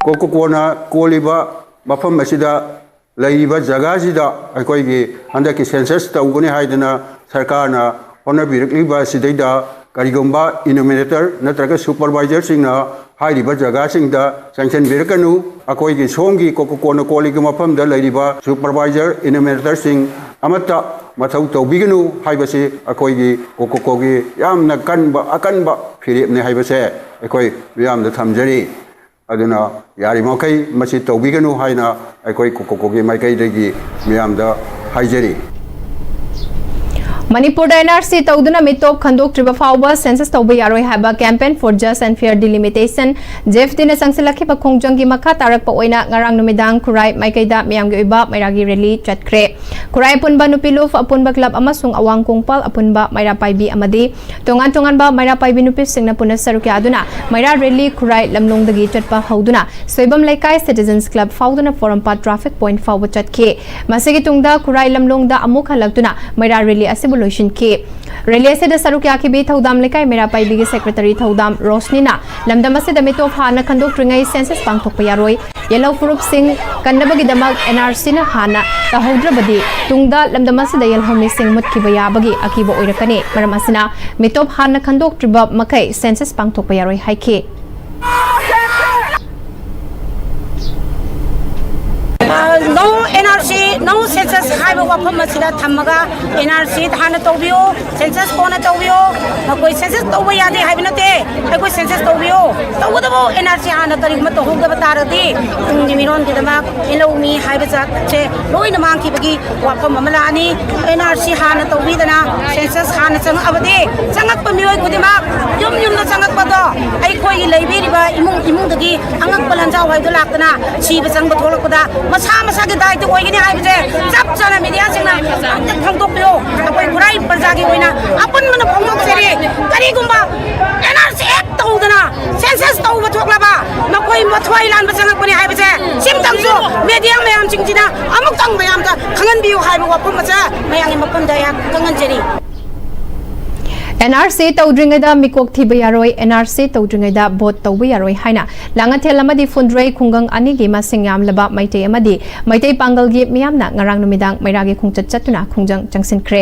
ꯀꯣꯀꯣꯀꯣꯅ ꯀꯣꯜꯂꯤꯕ ꯃꯐꯝ ꯑꯁꯤꯗ ꯂꯩꯔꯤꯕ ꯖꯒꯥꯁꯤꯗ ꯑꯩꯈꯣꯏꯒꯤ ꯍꯟꯗꯛꯀꯤ ꯁꯦꯟꯁꯁ ꯇꯧꯒꯅꯤ ꯍꯥꯏꯗꯅ ꯁꯔꯀꯥꯔꯅ ꯍꯣꯠꯅꯕꯤꯔꯛꯂꯤꯕ ꯑꯁꯤꯗꯩꯗ ꯀꯔꯤꯒꯨꯝꯕ ꯏꯅꯨꯃꯤꯔꯦꯇꯔ ꯅꯠꯇ꯭ꯔꯒ ꯁꯨꯄꯔꯚꯥꯏꯖꯔꯁꯤꯡꯅ ꯍꯥꯏꯔꯤꯕ ꯖꯒꯥꯁꯤꯡꯗ ꯆꯪꯁꯤꯟꯕꯤꯔꯛꯀꯅꯨ꯫ ꯑꯩꯈꯣꯏꯒꯤ ꯁꯣꯝꯒꯤ ꯀꯣꯀꯣꯀꯣꯅ ꯀꯣꯜꯂꯤꯕ ꯃꯐꯝꯗ ꯂꯩꯔꯤꯕ ꯁꯨꯄꯔꯚꯥꯏꯖꯔ, ꯏꯅꯨꯃꯤꯔꯦꯇꯔꯁꯤꯡ ꯑꯃꯠꯇ ꯃꯊꯧ ꯇꯧꯕꯤꯒꯅꯨ ꯍꯥꯏꯕꯁꯤ ꯑꯩꯈꯣꯏꯒꯤ ꯀꯣꯀꯣꯀꯣꯒꯤ ꯌꯥꯝꯅ ꯀꯟꯕ, ꯑꯀꯟꯕ ꯐꯤꯔꯦꯞꯅꯤ ꯍꯥꯏꯕꯁꯦ ꯑꯩꯈꯣꯏ ꯃꯤꯌꯥꯝꯗ ꯊꯝꯖꯔꯤ꯫ ꯑꯗꯨꯅ ꯌꯥꯔꯤꯃꯈꯩ ꯃꯁꯤ ꯇꯧꯕꯤꯒꯅꯨ ꯍꯥꯏꯅ ꯑꯩꯈꯣꯏ ꯀꯣꯀꯣꯀꯣꯒꯤ ꯃꯥꯏꯀꯩꯗꯒꯤ ꯃꯤꯌꯥꯝꯗ ꯍꯥꯏꯖꯔꯤ꯫ ꯃꯅꯤꯄꯨꯔꯗ ꯑꯦꯟ ꯑꯥꯔ ꯁꯤ ꯇꯧꯗꯨꯅ ꯃꯤꯇꯣꯞ ꯈꯟꯗꯣꯛꯇ꯭ꯔꯤꯕ ꯐꯥꯎꯕ ꯁꯦꯟꯁꯁ ꯇꯧꯕ ꯌꯥꯔꯣꯏ ꯍꯥꯏꯕ Campaign for Just and Fair Delimitation, J F ꯇꯤꯅ ꯆꯪꯁꯤꯜꯂꯛꯈꯤꯕ ꯈꯣꯡꯖꯪꯒꯤ ꯃꯈꯥ ꯇꯥꯔꯛꯄ ꯑꯣꯏꯅ ꯉꯔꯥꯡ ꯅꯨꯃꯤꯗꯥꯡ ꯈꯨꯔꯥꯏ ꯃꯥꯏꯀꯩꯗ ꯃꯤꯌꯥꯝꯒꯤ ꯑꯣꯏꯕ ꯃꯩꯔꯥꯒꯤ ꯔꯦꯂꯤ ꯆꯠꯈ꯭ꯔꯦ꯫ ꯈꯨꯔꯥꯏ ꯑꯄꯨꯟꯕ ꯅꯨꯄꯤ ꯂꯨꯞ, ꯑꯄꯨꯟꯕ ꯀ꯭ꯂꯕ ꯑꯃꯁꯨꯡ ꯑꯋꯥꯡ ꯀꯣꯡꯄꯥꯜ ꯑꯄꯨꯟꯕ ꯃꯩꯔꯥ ꯄꯥꯏꯕꯤ ꯑꯃꯗꯤ ꯇꯣꯉꯥꯟ ꯇꯣꯉꯥꯟꯕ ꯃꯩꯔꯥ ꯄꯥꯏꯕꯤ ꯅꯨꯄꯤꯁꯤꯡꯅ ꯄꯨꯟꯅ ꯁꯔꯨꯛ ꯌꯥꯗꯨꯅ ꯃꯩꯔꯥ ꯔꯦꯂꯤ ꯈꯨꯔꯥꯏ ꯂꯝꯂꯣꯡꯗꯒꯤ ꯆꯠꯄ ꯍꯧꯗꯨꯅ ꯁꯣꯏꯕꯝ ꯂꯩꯀꯥꯏ Citizens Club ꯐꯥꯎꯗꯨꯅ ꯄꯣꯔꯣꯝꯄꯥꯠ traffic point ꯐꯥꯎꯕ ꯆꯠꯈꯤ꯫ ꯃꯁꯤꯒꯤ ꯇꯨꯡꯗ ꯈꯨꯔꯥꯏ ꯂꯝꯂꯣꯡꯗ ꯑꯃꯨꯛ ꯍꯜꯂꯛꯇꯨꯅ ꯃꯩꯔꯥ ꯔꯦꯂꯤ ꯑꯁꯤꯕꯨ ꯂꯣꯏꯁꯤꯟꯈꯤ꯫ ꯔꯦꯂꯤ ꯑꯁꯤꯗ ꯁꯔꯨꯛ ꯌꯥꯈꯤꯕꯤ ꯊꯧꯗꯥꯝ ꯂꯩꯀꯥꯏ ꯃꯩꯔꯥ ꯄꯥꯏꯕꯤꯒꯤ ꯁꯦꯀ꯭ꯔꯦꯇꯔꯤ ꯊꯧꯗꯥꯝ ꯔꯣꯁꯅꯤꯅ ꯂꯝꯗꯝ ꯑꯁꯤꯗ ꯃꯤꯇꯣꯞ ꯍꯥꯟꯅ ꯈꯟꯗꯣꯛꯇ꯭ꯔꯤꯉꯩ ꯁꯦꯟꯁꯁ ꯄꯥꯡꯊꯣꯛꯄ ꯌꯥꯔꯣꯏ, ꯌꯦꯜꯍꯧ ꯐꯨꯔꯨꯞꯁꯤꯡ ꯀꯟꯅꯕꯒꯤꯗꯃꯛ ꯑꯦꯟ ꯑꯥꯔ ꯁꯤꯅ ꯍꯥꯟꯅ ꯇꯧꯍꯧꯗ꯭ꯔꯕꯗꯤ ꯇꯨꯡꯗ ꯂꯝꯗꯝ ꯑꯁꯤꯗ ꯌꯦꯜꯍꯧꯃꯤꯁꯤꯡ ꯃꯨꯠꯈꯤꯕ ꯌꯥꯕꯒꯤ ꯑꯀꯤꯕ ꯑꯣꯏꯔꯛꯀꯅꯤ꯫ ꯃꯔꯝ ꯑꯁꯤꯅ ꯃꯤꯇꯣꯞ ꯍꯥꯟꯅ ꯈꯟꯗꯣꯛꯇ꯭ꯔꯤꯕ ꯃꯈꯩ ꯁꯦꯟꯁꯁ ꯄꯥꯡꯊꯣꯛꯄ ꯌꯥꯔꯣꯏ ꯍꯥꯏꯈꯤ꯫ No NRC, no census ꯍꯥꯏꯕ ꯋꯥꯐꯝ ꯑꯁꯤꯗ ꯊꯝꯃꯒ NRC ꯍꯥꯟꯅ ꯇꯧꯕꯤꯌꯨ, census ꯀꯣꯟꯅ ꯇꯧꯕꯤꯌꯨ, ꯃꯈꯣꯏ census ꯇꯧꯕ ꯌꯥꯗꯦ ꯍꯥꯏꯕ ꯅꯠꯇꯦ꯫ ꯑꯩꯈꯣꯏ census ꯇꯧꯕꯤꯌꯨ꯫ ꯇꯧꯒꯗꯕ NRC ꯍꯥꯟꯅ ꯀꯔꯤꯒꯨꯝꯕ ꯇꯧꯍꯧꯗꯕ ꯇꯥꯔꯗꯤ ꯇꯨꯡꯒꯤ ꯃꯤꯔꯣꯟꯒꯤꯗꯃꯛ ꯏꯜꯍꯧꯃꯤ ꯍꯥꯏꯕ ꯖꯥꯠꯁꯦ ꯂꯣꯏꯅ ꯃꯥꯡꯈꯤꯕꯒꯤ ꯋꯥꯐꯝ ꯑꯃ ꯂꯥꯛꯑꯅꯤ꯫ NRC ꯍꯥꯟꯅ ꯇꯧꯕꯤꯗꯅ census ꯍꯥꯟꯅ ꯆꯪꯉꯛꯑꯕꯗꯤ ꯆꯪꯉꯛꯄ ꯃꯤꯑꯣꯏ ꯈꯨꯗꯤꯡꯃꯛ ꯌꯨꯝ ꯌꯨꯝꯗ ꯆꯪꯉꯛꯄꯗꯣ ꯑꯩꯈꯣꯏꯒꯤ ꯂꯩꯕꯤꯔꯤꯕ ꯏꯃꯨꯡ ꯏꯃꯨꯡꯗꯒꯤ ꯑꯉꯛꯄ ꯂꯥꯟꯖꯥꯎ ꯍꯥꯏꯗꯣ ꯂꯥꯛꯇꯅ ꯁꯤꯕ ꯆꯪꯕ ꯊꯣꯛꯂꯛꯄꯗ ꯃꯁꯥ ꯃꯁꯥꯒꯤ ꯗꯥꯏꯇ ꯑꯣꯏꯒꯅꯤ ꯍꯥꯏꯕꯁꯦ ꯆꯞ ꯆꯥꯅ ꯃꯤꯗꯤꯌꯥꯁꯤꯡꯅ ꯑꯝꯇ ꯐꯣꯡꯗꯣꯛꯄꯤꯌꯨ꯫ ꯑꯩꯈꯣꯏ ꯈꯨꯔꯥꯏ ꯄ꯭ꯔꯖꯥꯒꯤ ꯑꯣꯏꯅ ꯑꯄꯨꯟꯕꯅ ꯐꯣꯡꯗꯣꯛꯆꯔꯤ꯫ ꯀꯔꯤꯒꯨꯝꯕ NRC ꯍꯦꯛ ꯇꯧꯗꯅ census ꯇꯧꯕ ꯊꯣꯛꯂꯕ ꯃꯈꯣꯏ ꯃꯊ꯭ꯋꯥꯏ ꯂꯥꯟꯕ ꯆꯪꯉꯛꯄꯅꯤ ꯍꯥꯏꯕꯁꯦ ꯁꯤꯝꯇꯪꯁꯨ ꯃꯤꯗꯤꯌꯥ ꯃꯌꯥꯝꯁꯤꯡꯁꯤꯅ ꯑꯃꯨꯛꯇꯪ ꯃꯌꯥꯝꯗ ꯈꯪꯍꯟꯕꯤꯌꯨ ꯍꯥꯏꯕ ꯋꯥꯐꯝ ꯑꯁꯦ ꯃꯌꯥꯝꯒꯤ ꯃꯐꯝꯗ ꯑꯩꯍꯥꯛ ꯈꯪꯍꯟꯖꯔꯤ꯫ ꯑꯦꯟ ꯑꯥꯔ ꯁꯤ ꯇꯧꯗ꯭ꯔꯤꯉꯩꯗ ꯃꯤꯀꯣꯛ ꯊꯤꯕ ꯌꯥꯔꯣꯏ, ꯑꯦꯟ ꯑꯥꯔ ꯁꯤ ꯇꯧꯗ꯭ꯔꯤꯉꯩꯗ ꯚꯣꯠ ꯇꯧꯕ ꯌꯥꯔꯣꯏ ꯍꯥꯏꯅ ꯂꯥꯡꯉꯊꯦꯜ ꯑꯃꯗꯤ ꯐꯨꯟꯗ꯭ꯔꯩ ꯈꯨꯡꯒꯪ ꯑꯅꯤꯒꯤ ꯃꯁꯤꯡ ꯌꯥꯝꯂꯕ ꯃꯩꯇꯩ ꯑꯃꯗꯤ ꯃꯩꯇꯩ ꯄꯥꯡꯒꯜꯒꯤ ꯃꯤꯌꯥꯝꯅ ꯉꯔꯥꯡ ꯅꯨꯃꯤꯗꯥꯡ ꯃꯩꯔꯥꯒꯤ ꯈꯣꯡꯆꯠ ꯆꯠꯇꯨꯅ ꯈꯣꯡꯖꯪ ꯆꯪꯁꯤꯟꯈ꯭ꯔꯦ꯫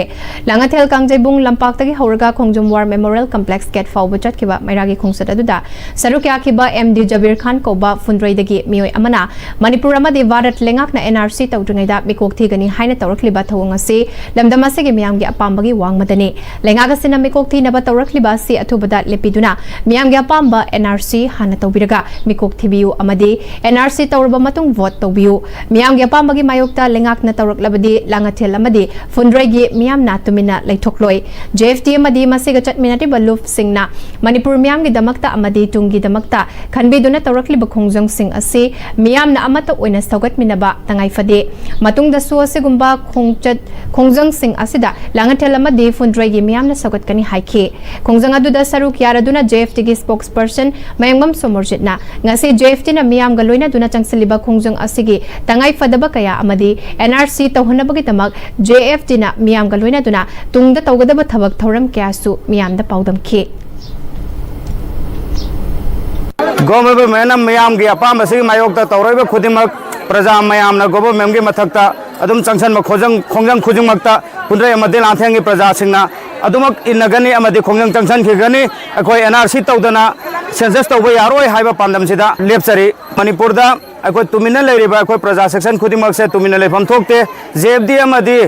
ꯂꯥꯡꯉꯊꯦꯜ ꯀꯥꯡꯖꯩꯕꯨꯡ ꯂꯝꯄꯥꯛꯇꯒꯤ ꯍꯧꯔꯒ ꯈꯣꯡꯖꯣꯝ ꯋꯥꯔ ꯃꯦꯃꯣꯔꯤꯌꯦꯜ ꯀꯝꯄ꯭ꯂꯦꯛꯁ ꯒꯦꯠ ꯐꯥꯎꯕ ꯆꯠꯈꯤꯕ ꯃꯩꯔꯥꯒꯤ ꯈꯣꯡꯆꯠ ꯑꯗꯨꯗ ꯁꯔꯨꯛ ꯌꯥꯈꯤꯕ ꯑꯦꯝ ꯗꯤ ꯖꯕꯤꯔ ꯈꯥꯟ ꯀꯧꯕ ꯐꯨꯟꯗ꯭ꯔꯩꯗꯒꯤ ꯃꯤꯑꯣꯏ ꯑꯃꯅ ꯃꯅꯤꯄꯨꯔ ꯑꯃꯗꯤ ꯚꯥꯔꯠ ꯂꯩꯉꯥꯛꯅ ꯑꯦꯟ ꯑꯥꯔ ꯁꯤ ꯇꯧꯗ꯭ꯔꯤꯉꯩꯗ ꯃꯤꯀꯣꯛ ꯊꯤꯒꯅꯤ ꯍꯥꯏꯅ ꯇꯧꯔꯛꯂꯤꯕ ꯊꯧꯑꯣꯡ ꯑꯁꯤ ꯂꯝꯗꯝ ꯑꯁꯤꯒꯤ ꯃꯤꯌꯥꯝꯒꯤ ꯑꯄꯥꯝꯕꯒꯤ ꯋꯥꯡꯃꯗꯅꯤ꯫ ꯂꯩꯉꯥꯛ ꯑꯁꯤꯅ ꯃꯤꯀꯣꯛ ꯊꯤꯅꯕ ꯇꯧꯔꯛꯂꯤꯕ ꯑꯁꯤ ꯑꯊꯨꯕꯗ ꯂꯦꯞꯄꯤꯗꯨꯅ ꯃꯤꯌꯥꯝꯒꯤ ꯑꯄꯥꯝꯕ ꯑꯦꯟ ꯑꯥꯔ ꯁꯤ ꯍꯥꯟꯅ ꯇꯧꯕꯤꯔꯒ ꯃꯤꯀꯣꯛ ꯊꯤꯕꯤꯌꯨ ꯑꯃꯗꯤ ꯑꯦꯟ ꯑꯥꯔ ꯁꯤ ꯇꯧꯔꯕ ꯃꯇꯨꯡ ꯚꯣꯠ ꯇꯧꯕꯤꯌꯨ꯫ ꯃꯤꯌꯥꯝꯒꯤ ꯑꯄꯥꯝꯕꯒꯤ ꯃꯥꯌꯣꯛꯇ ꯂꯩꯉꯥꯛꯅ ꯇꯧꯔꯛꯂꯕꯗꯤ ꯂꯥꯡꯉꯊꯦꯜ ꯑꯃꯗꯤ ꯐꯨꯟꯗ꯭ꯔꯩꯒꯤ ꯃꯤꯌꯥꯝꯅ ꯇꯨꯃꯤꯟꯅ ꯂꯩꯊꯣꯛꯂꯣꯏ꯫ ꯖꯦ ꯑꯦꯐ ꯇꯤ ꯑꯃꯗꯤ ꯃꯁꯤꯒ ꯆꯠꯃꯤꯟꯅꯔꯤꯕ ꯂꯨꯞꯁꯤꯡꯅ ꯃꯅꯤꯄꯨꯔ ꯃꯤꯌꯥꯝꯒꯤꯗꯃꯛꯇ ꯑꯃꯗꯤ ꯇꯨꯡꯒꯤꯗꯃꯛꯇ ꯈꯟꯕꯤꯗꯨꯅ ꯇꯧꯔꯛꯂꯤꯕ ꯈꯣꯡꯖꯪꯁꯤꯡ ꯑꯁꯤ ꯃꯤꯌꯥꯝꯅ ꯑꯃꯠꯇ ꯑꯣꯏꯅ ꯁꯧꯒꯠꯃꯤꯟꯅꯕ ꯇꯉꯥꯏ ꯐꯗꯦ꯫ ꯃꯇꯨꯡꯗꯁꯨ ꯑꯁꯤꯒꯨꯝꯕ ꯈꯣꯡꯆꯠ ꯈꯣꯡꯖꯪꯁꯤꯡ ꯑꯁꯤꯗ ꯂꯥꯡꯉꯊꯦꯜ ꯑꯃꯗꯤ ꯐꯨꯟꯗ꯭ꯔꯩꯒꯤ ꯃꯤꯌꯥꯝꯅ ꯁꯧꯒꯠꯀꯅꯤ ꯍꯥꯏꯈꯤ꯫ ꯈꯣꯡꯖꯪ ꯑꯗꯨꯗ ꯁꯔꯨꯛ ꯌꯥꯔꯗꯨꯅ ꯖꯦ ꯑꯦꯐ ꯇꯤꯒꯤ ꯁ꯭ꯄꯣꯛꯁ ꯄꯔꯁꯟ ꯃꯌꯥꯡꯕꯝ ꯁꯣꯃꯣꯔꯖꯤꯠꯅ ꯉꯁꯤ ꯖꯦ ꯑꯦꯐ ꯇꯤꯅ ꯃꯤꯌꯥꯝꯒ ꯂꯣꯏꯅꯗꯨꯅ ꯆꯪꯁꯤꯜꯂꯤꯕ ꯈꯣꯡꯖꯪ ꯑꯁꯤꯒꯤ ꯇꯉꯥꯏ ꯐꯗꯕ ꯀꯌꯥ ꯑꯃꯗꯤ ꯑꯦꯟ ꯑꯥꯔ ꯁꯤ ꯇꯧꯍꯟꯅꯕꯒꯤꯗꯃꯛ ꯖꯦ ꯑꯦꯐ ꯇꯤꯅ ꯃꯤꯌꯥꯝꯒ ꯂꯣꯏꯅꯗꯨꯅ ꯇꯨꯡꯗ ꯇꯧꯒꯗꯕ ꯊꯕꯛ ꯊꯧꯔꯝ ꯀꯌꯥꯁꯨ ꯃꯤꯌꯥꯝꯗ ꯄꯥꯎꯗꯝꯈꯤ꯫ ꯒꯣꯚꯔꯟꯃꯦꯟꯅ ꯃꯤꯌꯥꯝꯒꯤ ꯑꯄꯥꯝꯕꯁꯤꯒꯤ ꯃꯥꯌꯣꯛꯇ ꯇꯧꯔꯛꯏꯕ ꯈꯨꯗꯤꯡꯃꯛ ꯄ꯭ꯔꯖꯥ ꯃꯌꯥꯝꯅ ꯒꯣꯚꯔꯟꯃꯦꯟꯒꯤ ꯃꯊꯛꯇ ꯑꯗꯨꯝ ꯆꯪꯁꯤꯟꯕ ꯈꯣꯡꯖꯪ ꯈꯣꯡꯖꯪ ꯈꯨꯗꯤꯡꯃꯛꯇ ꯐꯨꯟꯗ꯭ꯔꯩ ꯑꯃꯗꯤ ꯂꯥꯡꯊꯦꯟꯒꯤ ꯄ꯭ꯔꯖꯥꯁꯤꯡꯅ ꯑꯗꯨꯃꯛ ꯏꯟꯅꯒꯅꯤ ꯑꯃꯗꯤ ꯈꯣꯡꯖꯪ ꯆꯪꯁꯤꯟꯈꯤꯒꯅꯤ꯫ ꯑꯩꯈꯣꯏ ꯑꯦꯟ ꯑꯥꯔ ꯁꯤ ꯇꯧꯗꯅ ꯁꯦꯟꯁꯁ ꯇꯧꯕ ꯌꯥꯔꯣꯏ ꯍꯥꯏꯕ ꯄꯥꯟꯗꯝꯁꯤꯗ ꯂꯦꯞꯆꯔꯤ꯫ ꯃꯅꯤꯄꯨꯔꯗ ꯑꯩꯈꯣꯏ ꯇꯨꯃꯤꯟꯅ ꯂꯩꯔꯤꯕ ꯑꯩꯈꯣꯏ ꯄ꯭ꯔꯖꯥ ꯁꯦꯛꯁꯟ ꯈꯨꯗꯤꯡꯃꯛꯁꯦ ꯇꯨꯃꯤꯟꯅ ꯂꯩꯐꯝ ꯊꯣꯛꯇꯦ꯫ ꯖꯦ ꯑꯦꯐ ꯗꯤ ꯑꯃꯗꯤ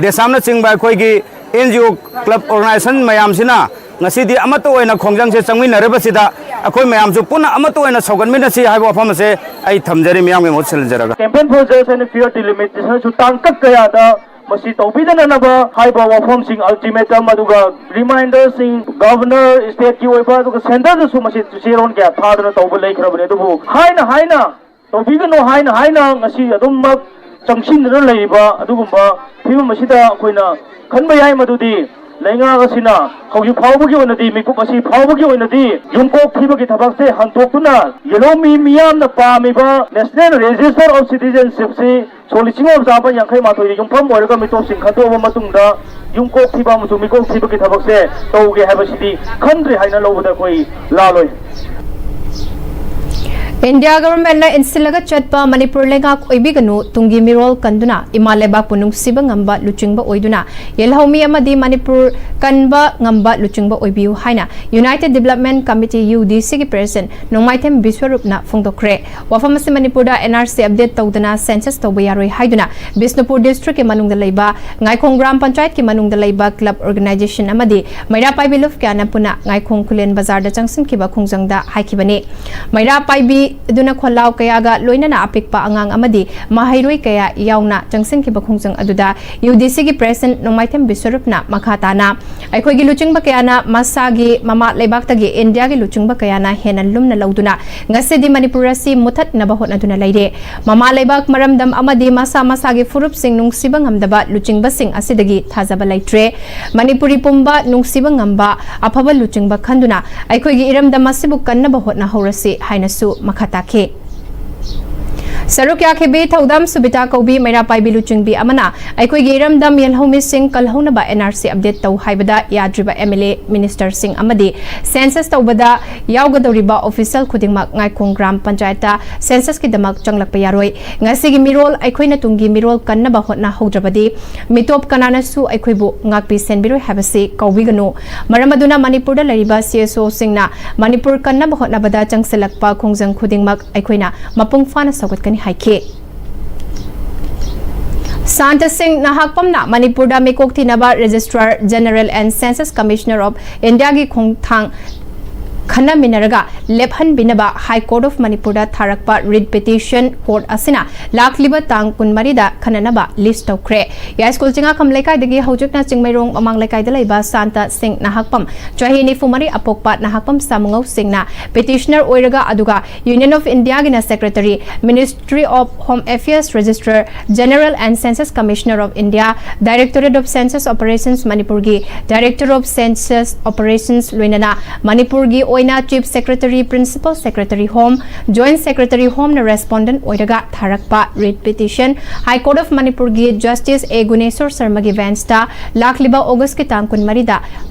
ꯗꯦꯁꯥꯝꯅꯆꯤꯡꯕ ꯑꯩꯈꯣꯏꯒꯤ and G O club organisation ꯃꯌꯥꯝꯁꯤꯅ ꯉꯁꯤꯗꯤ ꯑꯃꯠꯇ ꯑꯣꯏꯅ ꯈꯣꯡꯖꯪꯁꯦ ꯆꯪꯃꯤꯟꯅꯔꯤꯕꯁꯤꯗ ꯑꯩꯈꯣꯏ ꯃꯌꯥꯝꯁꯨ ꯄꯨꯟꯅ ꯑꯃꯠꯇ ꯑꯣꯏꯅ ꯁꯧꯒꯠꯃꯤꯟꯅꯁꯤ ꯍꯥꯏꯕ ꯋꯥꯐꯝ ꯑꯁꯦ ꯑꯩ ꯊꯝꯖꯔꯤ ꯃꯤꯌꯥꯝꯒꯤ ꯃꯍꯨꯠ ꯁꯤꯜꯂꯖꯔꯒ꯫ Campaign for Just and Fair Delimitation ꯁꯨ ꯇꯥꯡ ꯀꯛ ꯀꯌꯥꯗ ꯃꯁꯤ ꯇꯧꯕꯤꯗꯅꯅꯕ ꯍꯥꯏꯕ ꯋꯥꯐꯝꯁꯤꯡ, ꯑꯜꯇꯤꯃꯦꯇꯝ ꯑꯗꯨꯒ ꯔꯤꯃꯥꯏꯟꯗꯔꯁꯤꯡ ꯒꯚꯔꯅꯔ, ꯁ꯭ꯇꯦꯠꯀꯤ ꯑꯣꯏꯕ ꯑꯗꯨꯒ ꯁꯦꯟꯇꯔꯗꯁꯨ ꯃꯁꯤ ꯆꯦꯔꯣꯜ ꯀꯌꯥ ꯊꯥꯗꯨꯅ ꯇꯧꯕ ꯂꯩꯈ꯭ꯔꯕꯅꯤ꯫ ꯑꯗꯨꯕꯨ ꯍꯥꯏꯅ ꯍꯥꯏꯅ ꯇꯧꯕꯤꯒꯅꯨ ꯍꯥꯏꯅ ꯍꯥꯏꯅ ꯉꯁꯤ ꯑꯗꯨꯃꯛ ꯆꯪꯁꯤꯟꯗꯨꯅ ꯂꯩꯔꯤꯕ ꯑꯗꯨꯒꯨꯝꯕ ꯐꯤꯕꯝ ꯑꯁꯤꯗ ꯑꯩꯈꯣꯏꯅ ꯈꯟꯕ ꯌꯥꯏ ꯃꯗꯨꯗꯤ ꯂꯩꯉꯥꯛ ꯑꯁꯤꯅ ꯍꯧꯖꯤꯛ ꯐꯥꯎꯕꯒꯤ ꯑꯣꯏꯅꯗꯤ, ꯃꯤꯀꯨꯞ ꯑꯁꯤ ꯐꯥꯎꯕꯒꯤ ꯑꯣꯏꯅꯗꯤ ꯌꯨꯝꯀꯣꯛ ꯊꯤꯕꯒꯤ ꯊꯕꯛꯁꯦ ꯍꯟꯗꯣꯛꯇꯨꯅ ꯌꯦꯜꯍꯧꯃꯤ ꯃꯤꯌꯥꯝꯅ ꯄꯥꯝꯃꯤꯕ National Register of Citizenshipꯁꯤ ꯁꯣꯛ ꯂꯤꯁꯤꯡ ꯑꯃ ꯆꯥꯝꯃꯥꯄꯟ ꯌꯥꯡꯈꯩ ꯃꯥꯊꯣꯏꯗ ꯌꯨꯝꯐꯝ ꯑꯣꯏꯔꯒ ꯃꯤꯇꯣꯞꯁꯤꯡ ꯈꯟꯗꯣꯛꯑꯕ ꯃꯇꯨꯡꯗ ꯌꯨꯝꯀꯣꯛ ꯊꯤꯕ ꯑꯃꯁꯨꯡ ꯃꯤꯀꯣꯛ ꯊꯤꯕꯒꯤ ꯊꯕꯛꯁꯦ ꯇꯧꯒꯦ ꯍꯥꯏꯕꯁꯤꯗꯤ ꯈꯟꯗ꯭ꯔꯦ ꯍꯥꯏꯅ ꯂꯧꯕꯗ ꯑꯩꯈꯣꯏ ꯂꯥꯜꯂꯣꯏ꯫ ꯏꯟꯗꯤꯌꯥ ꯒꯚꯔꯟꯃꯦꯟꯠꯅ ꯏꯟꯁꯤꯜꯂꯒ ꯆꯠꯄ ꯃꯅꯤꯄꯨꯔ ꯂꯩꯉꯥꯛ ꯑꯣꯏꯕꯤꯒꯅꯨ, ꯇꯨꯡꯒꯤ ꯃꯤꯔꯣꯜ ꯀꯟꯗꯨꯅ ꯏꯃꯥ ꯂꯩꯕꯥꯛꯄꯨ ꯅꯨꯡꯁꯤꯕ ꯉꯝꯕ ꯂꯨꯆꯤꯡꯕ ꯑꯣꯏꯗꯨꯅ ꯌꯦꯜꯍꯧꯃꯤ ꯑꯃꯗꯤ ꯃꯅꯤꯄꯨꯔ ꯀꯟꯕ ꯉꯝꯕ ꯂꯨꯆꯤꯡꯕ ꯑꯣꯏꯕꯤꯌꯨ ꯍꯥꯏꯅ United Development Committee, UDCꯒꯤ president ꯅꯣꯡꯃꯥꯏꯊꯦꯝ ꯕꯤꯁ꯭ꯋꯔꯨꯞꯅ ꯐꯣꯡꯗꯣꯛꯈ꯭ꯔꯦ꯫ ꯋꯥꯐꯝ ꯑꯁꯤ ꯃꯅꯤꯄꯨꯔꯗ NRC update ꯇꯧꯗꯅ census ꯇꯧꯕ ꯌꯥꯔꯣꯏ ꯍꯥꯏꯗꯨꯅ ꯕꯤꯁꯅꯨꯄꯨꯔ districtꯀꯤ ꯃꯅꯨꯡꯗ ꯂꯩꯕ ꯉꯥꯏꯈꯣꯡ ꯒ꯭ꯔꯥꯝ ꯄꯟꯆꯥꯌꯠꯀꯤ ꯃꯅꯨꯡꯗ ꯂꯩꯕ club organization ꯑꯃꯗꯤ ꯃꯩꯔꯥ ꯄꯥꯏꯕꯤ ꯂꯨꯞ ꯀꯌꯥꯅ ꯄꯨꯟꯅ ꯉꯥꯏꯈꯣꯡ ꯈꯨꯂꯦꯟ ꯕꯖꯥꯔꯗ ꯆꯪꯁꯤꯟꯈꯤꯕ ꯈꯣꯡꯖꯪꯗ ꯍꯥꯏꯈꯤꯕꯅꯤ꯫ ꯃꯩꯔꯥ ꯄꯥꯏꯕꯤ ꯑꯗꯨꯅ ꯈꯣꯜꯂꯥꯎ ꯀꯌꯥꯒ ꯂꯣꯏꯅꯅ ꯑꯄꯤꯛꯄ ꯑꯉꯥꯡ ꯑꯃꯗꯤ ꯃꯍꯩꯔꯣꯏ ꯀꯌꯥ ꯌꯥꯎꯅ ꯆꯪꯁꯤꯟꯈꯤꯕ ꯈꯣꯡꯖꯪ ꯑꯗꯨꯗ UDCꯒꯤ president ꯅꯣꯡꯃꯥꯏꯊꯦꯝ ꯕꯤꯁ꯭ꯋꯔꯨꯞꯅ ꯃꯈꯥ ꯇꯥꯅ, ꯑꯩꯈꯣꯏꯒꯤ ꯂꯨꯆꯤꯡꯕ ꯀꯌꯥꯅ ꯃꯁꯥꯒꯤ ꯃꯃꯥ ꯂꯩꯕꯥꯛꯇꯒꯤ ꯏꯟꯗꯤꯌꯥꯒꯤ ꯂꯨꯆꯤꯡꯕ ꯀꯌꯥꯅ ꯍꯦꯟꯅ ꯂꯨꯝꯅ ꯂꯧꯗꯨꯅ ꯉꯁꯤꯗꯤ ꯃꯅꯤꯄꯨꯔ ꯑꯁꯤ ꯃꯨꯊꯠꯅꯕ ꯍꯣꯠꯅꯗꯨꯅ ꯂꯩꯔꯦ꯫ ꯃꯃꯥ ꯂꯩꯕꯥꯛ ꯃꯔꯝꯗꯝ ꯑꯃꯗꯤ ꯃꯁꯥ ꯃꯁꯥꯒꯤ ꯐꯨꯔꯨꯞꯁꯤꯡ ꯅꯨꯡꯁꯤꯕ ꯉꯝꯗꯕ ꯂꯨꯆꯤꯡꯕꯁꯤꯡ ꯑꯁꯤꯗꯒꯤ ꯊꯥꯖꯕ ꯂꯩꯇ꯭ꯔꯦ꯫ ꯃꯅꯤꯄꯨꯔꯤ ꯄꯨꯝꯕ ꯅꯨꯡꯁꯤꯕ ꯉꯝꯕ ꯑꯐꯕ ꯂꯨꯆꯤꯡꯕ ꯈꯟꯗꯨꯅ ꯑꯩꯈꯣꯏꯒꯤ ꯏꯔꯝꯗꯝ ꯑꯁꯤꯕꯨ ꯀꯟꯅꯕ ꯍꯣꯠꯅꯍꯧꯔꯁꯤ ꯍꯥꯏꯅꯁꯨ ꯃꯈꯥ ꯇꯥꯈꯤ꯫ ꯁꯔꯨꯛ ꯌꯥꯈꯤꯕꯤ ꯊꯧꯗꯥꯝ ꯁꯨꯕꯤꯇꯥ ꯀꯧꯕꯤ ꯃꯩꯔꯥ ꯄꯥꯏꯕꯤ ꯂꯨꯆꯤꯡꯕꯤ ꯑꯃꯅ ꯑꯩꯈꯣꯏꯒꯤ ꯏꯔꯝꯗꯝ ꯌꯦꯜꯍꯧꯃꯤꯁꯤꯡ ꯀꯜꯍꯧꯅꯕ NRC update ꯇꯧ ꯍꯥꯏꯕꯗ ꯌꯥꯗ꯭ꯔꯤꯕ MLA, ministerꯁꯤꯡ ꯑꯃꯗꯤ census ꯇꯧꯕꯗ ꯌꯥꯎꯒꯗꯧꯔꯤꯕ official ꯈꯨꯗꯤꯡꯃꯛ ꯉꯥꯏꯈꯣꯡ ꯒ꯭ꯔꯥꯝ ꯄꯟꯆꯥꯌꯠꯇ censusꯀꯤꯗꯃꯛ ꯆꯪꯂꯛꯄ ꯌꯥꯔꯣꯏ꯫ ꯉꯁꯤꯒꯤ ꯃꯤꯔꯣꯜ ꯑꯩꯈꯣꯏꯅ ꯇꯨꯡꯒꯤ ꯃꯤꯔꯣꯜ ꯀꯟꯅꯕ ꯍꯣꯠꯅꯍꯧꯗ꯭ꯔꯕꯗꯤ ꯃꯤꯇꯣꯞ ꯀꯅꯥꯅꯁꯨ ꯑꯩꯈꯣꯏꯕꯨ ꯉꯥꯛꯄꯤ ꯁꯦꯟꯕꯤꯔꯣꯏ ꯍꯥꯏꯕꯁꯤ ꯀꯧꯕꯤꯒꯅꯨ꯫ ꯃꯔꯝ ꯑꯗꯨꯅ ꯃꯅꯤꯄꯨꯔꯗ ꯂꯩꯔꯤꯕ CSOꯁꯤꯡꯅ ꯃꯅꯤꯄꯨꯔ ꯀꯟꯅꯕ ꯍꯣꯠꯅꯕꯗ ꯆꯪꯁꯤꯜꯂꯛꯄ ꯈꯣꯡꯖꯪ ꯈꯨꯗꯤꯡꯃꯛ ꯑꯩꯈꯣꯏꯅ ꯃꯄꯨꯡ ꯐꯥꯅ ꯁꯧꯒꯠꯀꯅꯤ ꯍꯥꯏꯈꯤ꯫ ꯁꯥꯟꯇ ꯁꯤꯡ ꯅꯍꯥꯛꯄꯝꯅ ꯃꯅꯤꯄꯨꯔꯗ ꯃꯤꯀꯣꯛ ꯊꯤꯅꯕ Registrar General and Census Commissioner of Indiaꯒꯤ ꯈꯣꯡꯊꯥꯡ ꯈꯟꯅꯃꯤꯟꯅꯔꯒ ꯂꯦꯞꯍꯟꯕꯤꯅꯕ High Court of ꯃꯅꯤꯄꯨꯔꯗ ꯊꯥꯔꯛꯄ writ petition court ꯑꯁꯤꯅ ꯂꯥꯛꯂꯤꯕ ꯇꯥꯡ ꯀꯨꯟꯃꯔꯤꯗ ꯈꯟꯅꯅꯕ list ꯇꯧꯈ꯭ꯔꯦ꯫ ꯌꯥꯏꯁ꯭ꯀꯨꯜ ꯆꯤꯡꯉꯥꯈꯝ ꯂꯩꯀꯥꯏꯗꯒꯤ ꯍꯧꯖꯤꯛꯅ ꯆꯤꯡꯃꯩꯔꯣꯡ ꯃꯃꯥꯡ ꯂꯩꯀꯥꯏꯗ ꯂꯩꯕ ꯁꯥꯟꯇ ꯁꯤꯡ ꯅꯍꯥꯛꯄꯝ, ꯆꯍꯤ ꯅꯤꯐꯨ ꯃꯔꯤ, ꯑꯄꯣꯛꯄ ꯅꯍꯥꯛꯄꯝ ꯁꯥꯃꯨꯉꯧ ꯁꯤꯡꯅ petitioner ꯑꯣꯏꯔꯒ, ꯑꯗꯨꯒ Union of Indiaꯒꯤꯅ secretary, Ministry of Home Affairs, Registrar General and Census Commissioner of India, Directorate of Census Operations ꯃꯅꯤꯄꯨꯔꯒꯤ Director of Census Operations ꯂꯣꯏꯅꯅ ꯃꯅꯤꯄꯨꯔꯒꯤ ꯑꯣꯏꯅ Chief Secretary, Principal Secretary Home, Joint Secretary Homeꯅ respondent ꯑꯣꯏꯔꯒ ꯊꯥꯔꯛꯄ writ petition High Court of ꯃꯅꯤꯄꯨꯔꯒꯤ Justice A Guneshor ꯁꯔꯃꯒꯤ benchꯇ ꯂꯥꯛꯂꯤꯕ Augustꯀꯤ ꯇꯥꯡ ꯀꯨꯟꯃꯔꯤꯗ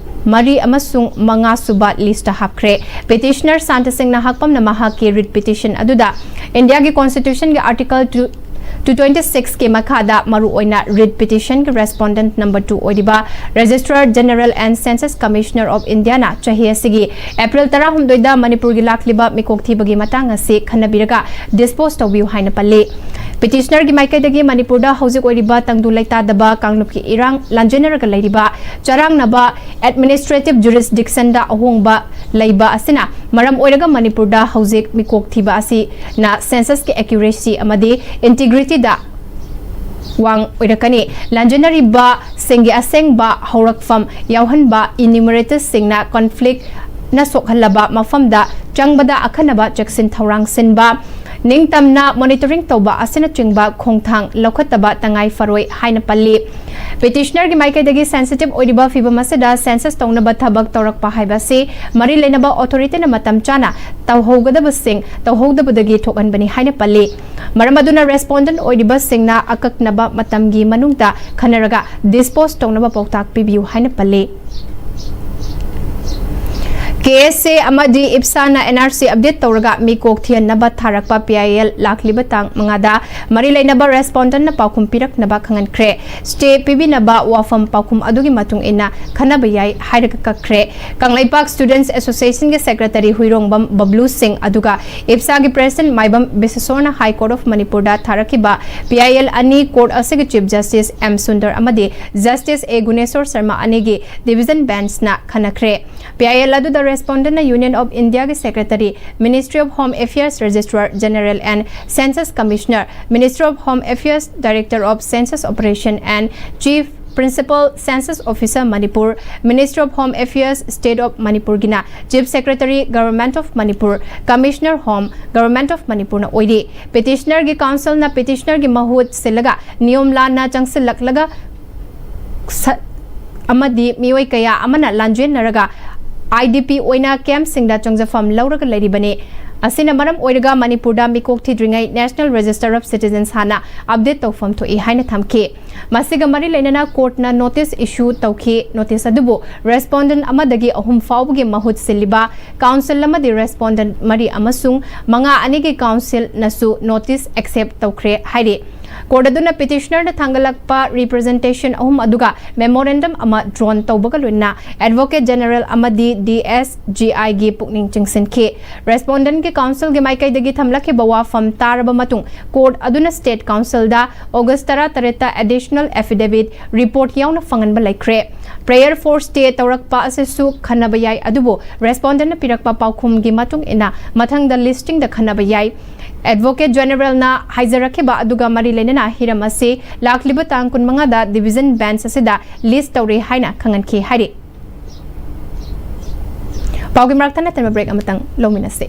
ꯃꯔꯤ ꯑꯃꯁꯨꯡ ꯃꯉꯥ ꯁꯨꯕ listꯇ ꯍꯥꯞꯈ꯭ꯔꯦ꯫ Petitioner ꯁꯥꯟꯇ ꯁꯤꯡ ꯅꯍꯥꯛꯄꯝꯅ ꯃꯍꯥꯛꯀꯤ writ petition ꯑꯗꯨꯗ Indiaꯒꯤ Constitutionꯒꯤ Article two twenty sixꯀꯤ ꯃꯈꯥꯗ ꯃꯔꯨꯑꯣꯏꯅ writ petitionꯒꯤ respondent number two ꯑꯣꯏꯔꯤꯕ Registrar General and Census Commissioner of Indiaꯅ ꯆꯍꯤ ꯑꯁꯤꯒꯤ April ꯇꯔꯥꯍꯨꯝꯗꯣꯏꯗ ꯃꯅꯤꯄꯨꯔꯒꯤ ꯂꯥꯛꯂꯤꯕ ꯃꯤꯀꯣꯛ ꯊꯤꯕꯒꯤ ꯃꯇꯥꯡ ꯑꯁꯤ ꯈꯟꯅꯕꯤꯔꯒ dispose ꯇꯧꯕꯤꯌꯨ ꯍꯥꯏꯅ ꯄꯜꯂꯤ꯫ Petitionerꯒꯤ ꯃꯥꯏꯀꯩꯗꯒꯤ ꯃꯅꯤꯄꯨꯔꯗ ꯍꯧꯖꯤꯛ ꯑꯣꯏꯔꯤꯕ ꯇꯪꯗꯨ ꯂꯩꯇꯥꯗꯕ ꯀꯥꯡꯂꯨꯞꯀꯤ ꯏꯔꯥꯡ ꯂꯥꯟꯖꯦꯟꯅꯔꯒ ꯂꯩꯔꯤꯕ ꯆꯔꯥꯡꯅꯕ administrative jurisdictionꯗ ꯑꯍꯣꯡꯕ ꯂꯩꯕ ꯑꯁꯤꯅ ꯃꯔꯝ ꯑꯣꯏꯔꯒ ꯃꯅꯤꯄꯨꯔꯗ ꯍꯧꯖꯤꯛ ꯃꯤꯀꯣꯛ ꯊꯤꯕ ꯑꯁꯤꯅ censusꯀꯤ accuracy ꯑꯃꯗꯤ integrityꯗ ꯋꯥꯡ ꯑꯣꯏꯔꯛꯀꯅꯤ꯫ ꯂꯥꯟꯖꯦꯟꯅꯔꯤꯕꯁꯤꯡꯒꯤ ꯑꯁꯦꯡꯕ ꯍꯧꯔꯛꯐꯝ ꯌꯥꯎꯍꯟꯕ enumeratesꯁꯤꯡꯅ conflictꯅ ꯁꯣꯛꯍꯜꯂꯕ ꯃꯐꯝꯗ ꯆꯪꯕꯗ ꯑꯈꯟꯅꯕ ꯆꯦꯛꯁꯤꯟ ꯊꯧꯔꯥꯡ ꯁꯤꯟꯕ, ꯅꯤꯡꯇꯝꯅ monitoring ꯇꯧꯕ ꯑꯁꯤꯅꯆꯤꯡꯕ ꯈꯣꯡꯊꯥꯡ ꯂꯧꯈꯠꯇꯕ ꯇꯉꯥꯏ ꯐꯔꯣꯏ ꯍꯥꯏꯅ ꯄꯜꯂꯤ꯫ Petitionerꯒꯤ ꯃꯥꯏꯀꯩꯗꯒꯤ sensitive ꯑꯣꯏꯔꯤꯕ ꯐꯤꯚꯝ ꯑꯁꯤꯗ census ꯇꯧꯅꯕ ꯊꯕꯛ ꯇꯧꯔꯛꯄ ꯍꯥꯏꯕ ꯑꯁꯤ ꯃꯔꯤ ꯂꯩꯅꯕ authorityꯅ ꯃꯇꯝ ꯆꯥꯅ ꯇꯧꯍꯧꯒꯗꯕꯁꯤꯡ ꯇꯧꯍꯧꯗꯕꯗꯒꯤ ꯊꯣꯛꯍꯟꯕꯅꯤ ꯍꯥꯏꯅ ꯄꯜꯂꯤ꯫ ꯃꯔꯝ ꯑꯗꯨꯅ respondent ꯑꯣꯏꯔꯤꯕꯁꯤꯡꯅ ꯑꯀꯛꯅꯕ ꯃꯇꯝꯒꯤ ꯃꯅꯨꯡꯗ ꯈꯟꯅꯔꯒ dispose ꯇꯧꯅꯕ ꯄꯥꯎꯇꯥꯛ ꯄꯤꯕꯤꯌꯨ ꯍꯥꯏꯅ ꯄꯜꯂꯤ꯫ KSA ꯑꯃꯗꯤ IPSAꯅ NRC update ꯇꯧꯔꯒ ꯃꯤꯀꯣꯛ ꯊꯤꯍꯟꯅꯕ ꯊꯥꯔꯛꯄ PIL ꯂꯥꯛꯂꯤꯕ ꯇꯥꯡ ꯃꯉꯥꯗ ꯃꯔꯤ ꯂꯩꯅꯕ respondentꯅ ꯄꯥꯎꯈꯨꯝ ꯄꯤꯔꯛꯅꯕ ꯈꯪꯍꯟꯈ꯭ꯔꯦ꯫ Stay ꯄꯤꯕꯤꯅꯕ ꯋꯥꯐꯝ ꯄꯥꯎꯈꯨꯝ ꯑꯗꯨꯒꯤ ꯃꯇꯨꯡ ꯏꯟꯅ ꯈꯟꯅꯕ ꯌꯥꯏ ꯍꯥꯏꯔꯒ ꯀꯛꯈ꯭ꯔꯦ꯫ ꯀꯪꯂꯩꯄꯥꯛ Students Associationꯒꯤ secretary ꯍꯨꯏꯔꯣꯡꯕꯝ ꯕꯕ꯭ꯂꯨ ꯁꯤꯡ ꯑꯗꯨꯒ IPSAꯒꯤ president Maibam ꯕꯤꯁꯦꯁꯣꯔꯅ High Court of ꯃꯅꯤꯄꯨꯔꯗ ꯊꯥꯔꯛꯈꯤꯕ PIL ꯑꯅꯤ court ꯑꯁꯤꯒꯤ Chief Justice M ꯁꯨꯟꯗꯔ ꯑꯃꯗꯤ Justice A ꯒꯨꯅꯦꯁꯣꯔ ꯁꯔꯃ ꯑꯅꯤꯒꯤ division benchꯅ ꯈꯟꯅꯈ꯭ꯔꯦ꯫ PIL ꯑꯗꯨꯗ Respondent ꯅ Union of India ꯒꯤ Secretary, Ministry of Home Affairs, Registrar General and Census Commissioner, Ministry of Home Affairs, Director of Census Operation and Chief Principal Census Officer Manipur, Ministry of Home Affairs, State of Manipur ꯒꯤꯅ Chief Secretary, Government of Manipur, Commissioner Home, Government of Manipur ꯅ ꯑꯣꯏꯔꯤ꯫ Petitioner ꯒꯤ counsel ꯅ petitioner ꯒꯤ ꯃꯍꯨꯠ ꯁꯤꯜꯂꯒ ꯅꯤꯌꯣꯝ ꯂꯥꯟꯅ ꯆꯪꯁꯤꯜꯂꯛꯂꯒ ꯁ-, ꯑꯃꯗꯤ ꯃꯤꯑꯣꯏ ꯀꯌꯥ ꯑꯃꯅ ꯂꯥꯟꯖꯦꯟꯅꯔꯒ I D P ꯑꯣꯏꯅ camp ꯁꯤꯡꯗ ꯆꯪꯖꯐꯝ ꯂꯧꯔꯒ ꯂꯩꯔꯤꯕꯅꯤ꯫ ꯑꯁꯤꯅ ꯃꯔꯝ ꯑꯣꯏꯔꯒ ꯃꯅꯤꯄꯨꯔꯗ ꯃꯤꯀꯣꯛ ꯊꯤꯗ꯭ꯔꯤꯉꯩ National Register of Citizens ꯍꯥꯟꯅ update ꯇꯧꯐꯝ ꯊꯣꯛꯏ ꯍꯥꯏꯅ ꯊꯝꯈꯤ꯫ ꯃꯁꯤꯒ ꯃꯔꯤ ꯂꯩꯅꯅ court ꯅ notice issue ꯇꯧꯈꯤ꯫ Notice ꯑꯗꯨꯕꯨ respondent ꯑꯃꯗꯒꯤ ꯑꯍꯨꯝ ꯐꯥꯎꯕꯒꯤ ꯃꯍꯨꯠ ꯁꯤꯜꯂꯤꯕ counsel ꯑꯃꯗꯤ respondent ꯃꯔꯤ ꯑꯃꯁꯨꯡ ꯃꯉꯥ ꯑꯅꯤꯒꯤ counsel ꯅꯁꯨ notice accept ꯇꯧꯈ꯭ꯔꯦ ꯍꯥꯏꯔꯤ꯫ Court ꯑꯗꯨꯅ petitioner ꯅ ꯊꯥꯡꯒꯠꯂꯛꯄ representation ꯑꯍꯨꯝ ꯑꯗꯨꯒ memorandum ꯑꯃ drawn ꯇꯧꯕꯒ ꯂꯣꯏꯅꯅ Advocate General ꯑꯃꯗꯤ D S G I ꯒꯤ ꯄꯨꯛꯅꯤꯡ ꯆꯤꯡꯁꯤꯟꯈꯤ꯫ Respondent ꯀꯤ counsel ꯒꯤ ꯃꯥꯏꯀꯩꯗꯒꯤ ꯊꯝꯂꯛꯈꯤꯕ ꯋꯥꯐꯝ ꯇꯥꯔꯕ ꯃꯇꯨꯡ, court ꯑꯗꯨꯅ State Counsel ꯗ August ꯇꯔꯥꯇꯔꯦꯠꯇ additional affidavit report ꯌꯥꯎꯅ ꯐꯪꯍꯟꯕ ꯂꯩꯈ꯭ꯔꯦ꯫ Prayer for stay ꯇꯧꯔꯛꯄ ꯑꯁꯤꯁꯨ ꯈꯟꯅꯕ ꯌꯥꯏ, ꯑꯗꯨꯕꯨ respondent ꯅ ꯄꯤꯔꯛꯄ ꯄꯥꯎꯈꯨꯝꯒꯤ ꯃꯇꯨꯡ ꯏꯟꯅ ꯃꯊꯪꯗ listing ꯗ ꯈꯟꯅꯕ ꯌꯥꯏ꯫ Advocate General ꯅ ꯍꯥꯏꯖꯔꯛꯈꯤꯕ ꯑꯗꯨꯒ ꯃꯔꯤ ꯂꯩꯅꯅ ꯍꯤꯔꯝ ꯑꯁꯤ ꯂꯥꯛꯂꯤꯕ ꯇꯥꯡ ꯀꯨꯟꯃꯉꯥꯗ division bench ꯑꯁꯤꯗ list ꯇꯧꯔꯦ ꯍꯥꯏꯅ ꯈꯪꯍꯟꯈꯤ ꯍꯥꯏꯔꯤ꯫ ꯄꯥꯎꯒꯤ ꯃꯔꯛꯇ ꯅꯠꯇꯅ break ꯑꯃꯇꯪ ꯂꯧꯃꯤꯟꯅꯁꯤ꯫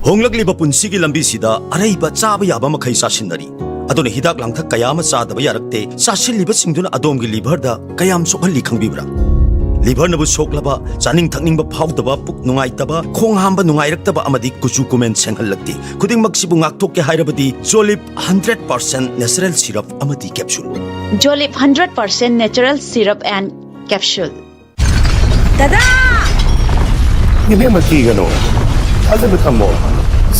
ꯍꯣꯡꯂꯛꯂꯤꯕ ꯄꯨꯟꯁꯤꯒꯤ ꯂꯝꯕꯤꯁꯤꯗ ꯑꯔꯩꯕ ꯆꯥꯕ ꯌꯥꯕ ꯃꯈꯩ ꯆꯥꯁꯤꯟꯅꯔꯤ꯫ ꯑꯗꯨꯅ ꯍꯤꯗꯥꯛ ꯂꯥꯡꯊꯛ ꯀꯌꯥ ꯑꯃ ꯆꯥꯗꯕ ꯌꯥꯔꯛꯇꯦ꯫ ꯆꯥꯁꯤꯜꯂꯤꯕꯁꯤꯡꯗꯨꯅ ꯑꯗꯣꯝꯒꯤ liver ꯗ ꯀꯌꯥꯝ ꯁꯣꯛꯍꯜꯂꯤ ꯈꯪꯕꯤꯕ꯭ꯔꯥ? Liver ꯅꯕꯨ ꯁꯣꯛꯂꯕ, ꯆꯥꯅꯤꯡ ꯊꯛꯅꯤꯡꯕ ꯐꯥꯎꯗꯕ, ꯄꯨꯛ ꯅꯨꯡꯉꯥꯏꯇꯕ, ꯈꯣꯡ ꯍꯥꯝꯕ ꯅꯨꯡꯉꯥꯏꯔꯛꯇꯕ ꯑꯃꯗꯤ ꯀꯨꯆꯨ ꯀꯨꯃꯦꯟ ꯁꯦꯡꯍꯜꯂꯛꯇꯦ꯫ ꯈꯨꯗꯤꯡꯃꯛꯁꯤꯕꯨ ꯉꯥꯛꯊꯣꯛꯀꯦ ꯍꯥꯏꯔꯕꯗꯤ Jolib hundred percent natural syrup ꯑꯃꯗꯤ capsule꯫ Jolib hundred percent natural syrup and capsule꯫ ꯗꯗꯥ! ꯏꯕꯦꯝꯃ, ꯀꯤꯒꯅꯨ꯫ ꯊꯥꯖꯕ ꯊꯝꯃꯣ꯫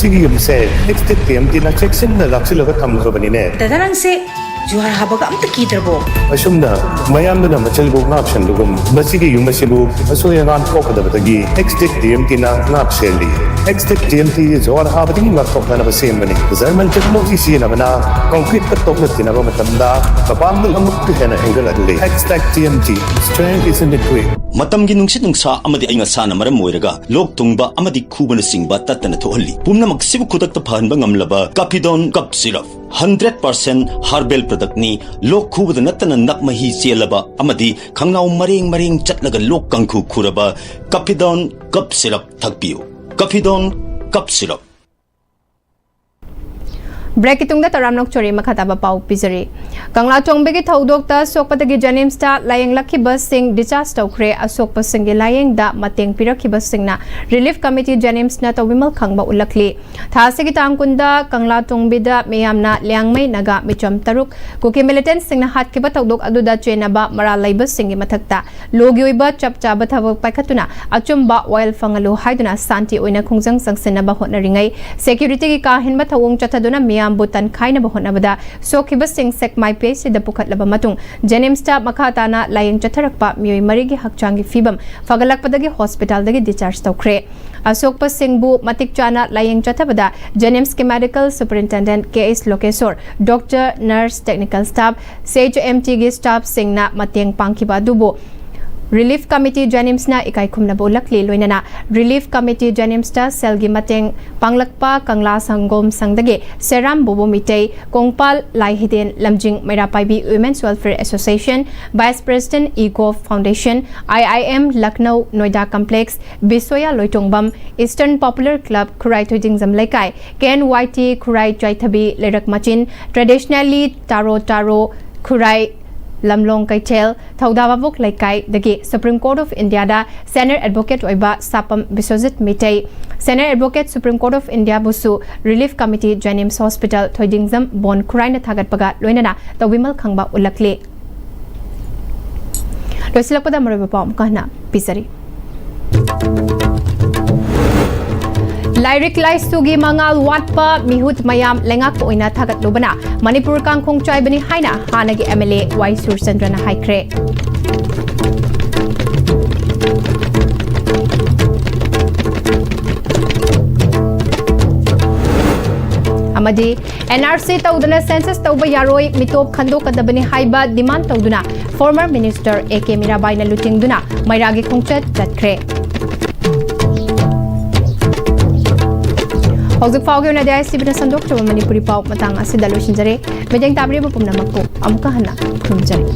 ꯁꯤꯒꯤ ꯌꯨꯝꯁꯦ next tenth ꯀꯤ ꯌꯨꯝꯗꯤ ꯅꯪ ꯆꯦꯛꯁꯤꯟꯅ ꯂꯥꯛꯁꯤꯜꯂꯒ ꯊꯝꯈ꯭ꯔꯕꯅꯤꯅꯦ꯫ ꯗꯗꯥ, ꯅꯪꯁꯦ ꯖꯨꯍꯥꯔ ꯍꯥꯕꯒ ꯑꯝꯇ ꯀꯤꯗ꯭ꯔꯕꯣ? ꯑꯁꯨꯝꯅ ꯃꯌꯥꯝꯗꯨꯅ ꯃꯆꯤꯜꯕꯨ ꯉꯥꯛ ꯁꯦꯟꯕꯒꯨꯝ ꯃꯁꯤꯒꯤ ꯌꯨꯝ ꯑꯁꯤꯕꯨ ꯑꯁꯣꯏ ꯑꯉꯥꯝ ꯊꯣꯛꯀꯗꯕꯗꯒꯤ ꯑꯦꯛꯁꯇꯦꯛ ꯇꯤ ꯑꯦꯝ ꯇꯤꯅ ꯉꯥꯛ ꯁꯦꯜꯂꯤ꯫ ꯑꯦꯛꯁꯇꯦꯛ ꯇꯤ ꯑꯦꯝ ꯇꯤ ꯖꯨꯍꯥꯔ ꯍꯥꯕꯗꯒꯤ ꯉꯥꯛꯊꯣꯛꯅꯅꯕ ꯁꯦꯝꯕꯅꯤ꯫ ꯖꯔꯃꯟ ꯇꯦꯛꯅꯣꯂꯣꯖꯤ ꯁꯤꯖꯤꯟꯅꯕꯅ ꯀꯪꯀ꯭ꯔꯤꯠꯇ ꯇꯣꯛꯅ ꯇꯤꯟꯅꯕ ꯃꯇꯝꯗ ꯃꯄꯥꯡꯒꯜ ꯑꯃꯨꯛꯀ ꯍꯦꯟꯅ ꯍꯦꯟꯒꯠꯍꯜꯂꯤ꯫ ꯑꯦꯛꯁꯇꯦꯛ T M T, strength is in the grit. ꯃꯇꯝꯒꯤ ꯅꯨꯡꯁꯤꯠ ꯅꯨꯡꯁꯥ ꯑꯃꯗꯤ ꯑꯏꯪ ꯑꯁꯥꯅ ꯃꯔꯝ ꯑꯣꯏꯔꯒ ꯂꯣꯛ ꯊꯨꯡꯕ ꯑꯃꯗꯤ ꯈꯨꯕꯅꯆꯤꯡꯕ ꯇꯠꯇꯅ ꯊꯣꯛꯍꯜꯂꯤ꯫ ꯄꯨꯝꯅꯃꯛꯁꯤꯕꯨ ꯈꯨꯗꯛꯇ ꯐꯍꯟꯕ ꯉꯝꯂꯕ ꯀꯥꯐꯤꯗꯣꯟ ꯀꯞ ꯁꯤꯔꯞ, ꯍꯟꯗ꯭ꯔꯦꯠ ꯄꯥꯔꯁꯦꯟ ꯍꯥꯔꯕꯦꯜ ꯄ꯭ꯔꯗꯛꯅꯤ꯫ ꯂꯣꯛ ꯈꯨꯕꯗ ꯅꯠꯇꯅ ꯅꯞ ꯃꯍꯤ ꯆꯦꯜꯂꯕ ꯑꯃꯗꯤ ꯈꯪꯅꯥꯎ ꯃꯔꯦꯡ ꯃꯔꯦꯡ ꯆꯠꯂꯒ ꯂꯣꯛ ꯀꯥꯡꯈꯨ ꯈꯨꯔꯕ ꯀꯥꯐꯤꯗꯣꯟ ꯀꯞ ꯁꯤꯔꯞ ꯊꯛꯄꯤꯌꯨ꯫ ꯀꯥꯐꯤꯗꯣꯟ ꯀꯞ ꯁꯤꯔꯞ꯫ ꯕ꯭ꯔꯦꯛꯀꯤ ꯇꯨꯡꯗ ꯇꯔꯥꯝꯅ ꯑꯣꯛꯆꯔꯤ꯫ ꯃꯈꯥ ꯇꯥꯕ ꯄꯥꯎ ꯄꯤꯖꯔꯤ꯫ ꯀꯪꯂꯥ ꯇꯣꯡꯕꯒꯤ ꯊꯧꯗꯣꯛꯇ ꯁꯣꯛꯄꯗꯒꯤ ꯖꯦꯅꯤꯝꯁꯇ ꯂꯥꯌꯦꯡꯂꯛꯈꯤꯕꯁꯤꯡ ꯗꯤꯁꯆꯥꯔꯖ ꯇꯧꯈ꯭ꯔꯦ꯫ ꯑꯁꯣꯛꯄꯁꯤꯡꯒꯤ ꯂꯥꯌꯦꯡꯗ ꯃꯇꯦꯡ ꯄꯤꯔꯛꯈꯤꯕꯁꯤꯡꯅ ꯔꯤꯂꯤꯐ ꯀꯃꯤꯇꯤ ꯖꯦꯅꯤꯝꯁꯅ ꯇꯧꯕꯤꯃꯜ ꯈꯪꯕ ꯎꯠꯂꯛꯂꯤ꯫ ꯊꯥ ꯑꯁꯤꯒꯤ ꯇꯥꯡ ꯀꯨꯟꯗ ꯀꯪꯂꯥ ꯇꯣꯡꯕꯤꯗ ꯃꯤꯌꯥꯝꯅ ꯂꯤꯌꯥꯡꯃꯩ ꯅꯥꯒꯥ ꯃꯤꯆꯝ ꯇꯔꯨꯛ ꯀꯨꯀꯤ ꯃꯤꯂꯤꯇꯦꯟꯠꯁꯤꯡꯅ ꯍꯥꯠꯈꯤꯕ ꯊꯧꯗꯣꯛ ꯑꯗꯨꯗ ꯆꯦꯟꯅꯕ ꯃꯔꯥꯜ ꯂꯩꯕꯁꯤꯡꯒꯤ ꯃꯊꯛꯇ ꯂꯣꯒꯤ ꯑꯣꯏꯕ ꯆꯞ ꯆꯥꯕ ꯊꯕꯛ ꯄꯥꯏꯈꯠꯇꯨꯅ ꯑꯆꯨꯝꯕ ꯋꯥꯌꯦꯜ ꯐꯪꯍꯜꯂꯨ ꯍꯥꯏꯗꯨꯅ ꯁꯥꯟꯇꯤ ꯑꯣꯏꯅ ꯈꯣꯡꯖꯪ ꯆꯪꯁꯤꯟꯅꯕ ꯍꯣꯠꯅꯔꯤꯉꯩ ꯁꯦꯀ꯭ꯌꯨꯔꯤꯇꯤꯒꯤ ꯀꯥ ꯍꯦꯟꯕ ꯊꯧꯑꯣꯡ ꯆꯠꯊꯗꯨꯅ ꯃꯤꯌꯥꯝꯕꯨ ꯇꯟꯈꯥꯏꯅꯕ ꯍꯣꯠꯅꯕꯗ ꯁꯣꯛꯈꯤꯕꯁꯤꯡ ꯁꯦꯛꯃꯥꯏ ꯄꯤ ꯑꯩꯆ ꯁꯤꯗ ꯄꯨꯈꯠꯂꯕ ꯃꯇꯨꯡ ꯖꯦꯅꯤꯝꯁꯇ ꯃꯈꯥ ꯇꯥꯅ ꯂꯥꯌꯦꯡ ꯆꯠꯊꯔꯛꯄ ꯃꯤꯑꯣꯏ ꯃꯔꯤꯒꯤ ꯍꯛꯆꯥꯡꯒꯤ ꯐꯤꯕꯝ ꯐꯒꯠꯂꯛꯄꯗꯒꯤ ꯍꯣꯁꯄꯤꯇꯥꯜꯗꯒꯤ ꯗꯤꯁꯆꯥꯔꯖ ꯇꯧꯈ꯭ꯔꯦ꯫ ꯑꯁꯣꯛꯄꯁꯤꯡꯕꯨ ꯃꯇꯤꯛ ꯆꯥꯅ ꯂꯥꯌꯦꯡ ꯆꯠꯊꯕꯗ ꯖꯦꯅꯤꯝꯁꯀꯤ ꯃꯦꯗꯤꯀꯦꯜ ꯁꯨꯄꯔꯤꯟꯇꯦꯟꯗꯦꯟꯠ ꯀꯦ ꯑꯦꯁ ꯂꯣꯀꯦꯁꯣꯔ, ꯗꯣꯛꯇꯔ, ꯅꯔꯁ, ꯇꯦꯛꯅꯤꯀꯦꯜ ꯁ꯭ꯇꯥꯐ, ꯁꯤ ꯑꯩꯆ ꯑꯦꯝ ꯇꯤꯒꯤ ꯁ꯭ꯇꯥꯐꯁꯤꯡꯅ ꯃꯇꯦꯡ ꯄꯥꯡꯈꯤꯕ ꯑꯗꯨꯕꯨ ꯔꯤꯂꯤꯐ ꯀꯃꯤꯇꯤ ꯖꯦꯅꯤꯝꯁꯅ ꯏꯀꯥꯏ ꯈꯨꯝꯅꯕ ꯎꯠꯂꯛꯂꯤ꯫ ꯂꯣꯏꯅꯅ ꯔꯤꯂꯤꯐ ꯀꯃꯤꯇꯤ ꯖꯦꯅꯤꯝꯁꯇ ꯁꯦꯜꯒꯤ ꯃꯇꯦꯡ ꯄꯥꯡꯂꯛꯄ ꯀꯪꯂꯥ ꯁꯪꯒꯣꯝ ꯁꯪꯗꯒꯤ ꯁꯦꯔꯥꯝ ꯕꯣꯕꯣ ꯃꯤꯇꯩ, ꯀꯣꯡꯄꯥꯜ ꯂꯥꯏꯍꯤꯗꯦꯟ ꯂꯝꯖꯤꯡ ꯃꯩꯔꯥ ꯄꯥꯏꯕꯤ women's welfare association, vice president ꯏꯒꯣ foundation, I I M Lucknow Noida complex, Bisoya Loitongbam, eastern popular club Khurai Thoidingjam ꯂꯩꯀꯥꯏ, ꯀꯦ ꯑꯦꯟ ꯋꯥꯏ ꯇꯤ ꯈꯨꯔꯥꯏ ꯆꯥꯏꯊꯕꯤ ꯂꯩꯔꯛ ꯃꯆꯤꯟ, ꯇ꯭ꯔꯦꯗꯤꯁꯅꯦꯜꯂꯤ ꯇꯥꯔꯣ ꯇꯥꯔꯣ ꯈꯨꯔꯥꯏ ꯂꯝꯂꯣꯡ ꯀꯩꯊꯦꯜ, ꯊꯧꯗꯥ ꯚꯥꯕꯣꯛ ꯂꯩꯀꯥꯏꯗꯒꯤ ꯁꯨꯄ꯭ꯔꯤꯝ ꯀꯣꯔꯠ ꯑꯣꯐ ꯏꯟꯗꯤꯌꯥꯗ ꯁꯦꯅꯤꯌꯔ ꯑꯦꯗꯚꯣꯀꯦꯠ ꯑꯣꯏꯕ Sapam Biswajit Meitei, senior advocate supreme court of ꯏꯟꯗꯤꯌꯥꯕꯨꯁꯨ relief committee JNIMS hospital Thoidingjam ꯕꯣꯟ ꯈꯨꯔꯥꯏꯅ ꯊꯥꯒꯠꯄꯒ ꯂꯣꯏꯅꯅ ꯇꯧꯕꯤꯃꯜ ꯈꯪꯕ ꯎꯠꯂꯛꯂꯤ꯫ ꯂꯣꯏꯁꯤꯜꯂꯛꯄꯗ ꯃꯔꯨꯑꯣꯏꯕ ꯄꯥꯎ ꯑꯃꯨꯛꯀ ꯍꯟꯅ ꯄꯤꯖꯔꯤ꯫ ꯂꯥꯏꯔꯤꯛ ꯂꯥꯏꯁꯨꯒꯤ ꯃꯉꯥꯜ ꯋꯥꯠꯄ ꯃꯤꯍꯨꯠ ꯃꯌꯥꯝ ꯂꯩꯉꯥꯛꯄ ꯑꯣꯏꯅ ꯊꯥꯒꯠꯂꯨꯕꯅ ꯃꯅꯤꯄꯨꯔ ꯀꯥꯡꯈꯣꯡ ꯆꯥꯏꯕꯅꯤ ꯍꯥꯏꯅ ꯍꯥꯟꯅꯒꯤ MLA ꯋꯥꯏ ꯁꯨꯔꯆꯟꯗ꯭ꯔꯅ ꯍꯥꯏꯈ꯭ꯔꯦ꯫ ꯑꯃꯗꯤ NRC ꯇꯧꯗꯅ census ꯇꯧꯕ ꯌꯥꯔꯣꯏ, ꯃꯤꯇꯣꯞ ꯈꯟꯗꯣꯛꯀꯗꯕꯅꯤ ꯍꯥꯏꯕ demand ꯇꯧꯗꯨꯅ former minister A K ꯃꯤꯔꯥꯕꯥꯏꯅ ꯂꯨꯆꯤꯡꯗꯨꯅ ꯃꯩꯔꯥꯒꯤ ꯈꯣꯡꯆꯠ ꯆꯠꯈ꯭ꯔꯦ꯫ ꯍꯧꯖꯤꯛ ꯐꯥꯎꯒꯤ ꯑꯣꯏꯅꯗꯤ ICBꯅ ꯁꯟꯗꯣꯛꯆꯕ ꯃꯅꯤꯄꯨꯔꯤ ꯄꯥꯎ ꯃꯇꯥꯡ ꯑꯁꯤꯗ ꯂꯣꯏꯁꯤꯟꯖꯔꯦ꯫ ꯃꯤꯠꯌꯦꯡ ꯇꯥꯕꯤꯔꯤꯕ ꯄꯨꯝꯅꯃꯛꯄꯨ ꯑꯃꯨꯛꯀ ꯍꯟꯅ ꯈꯨꯔꯨꯝꯖꯔꯤ꯫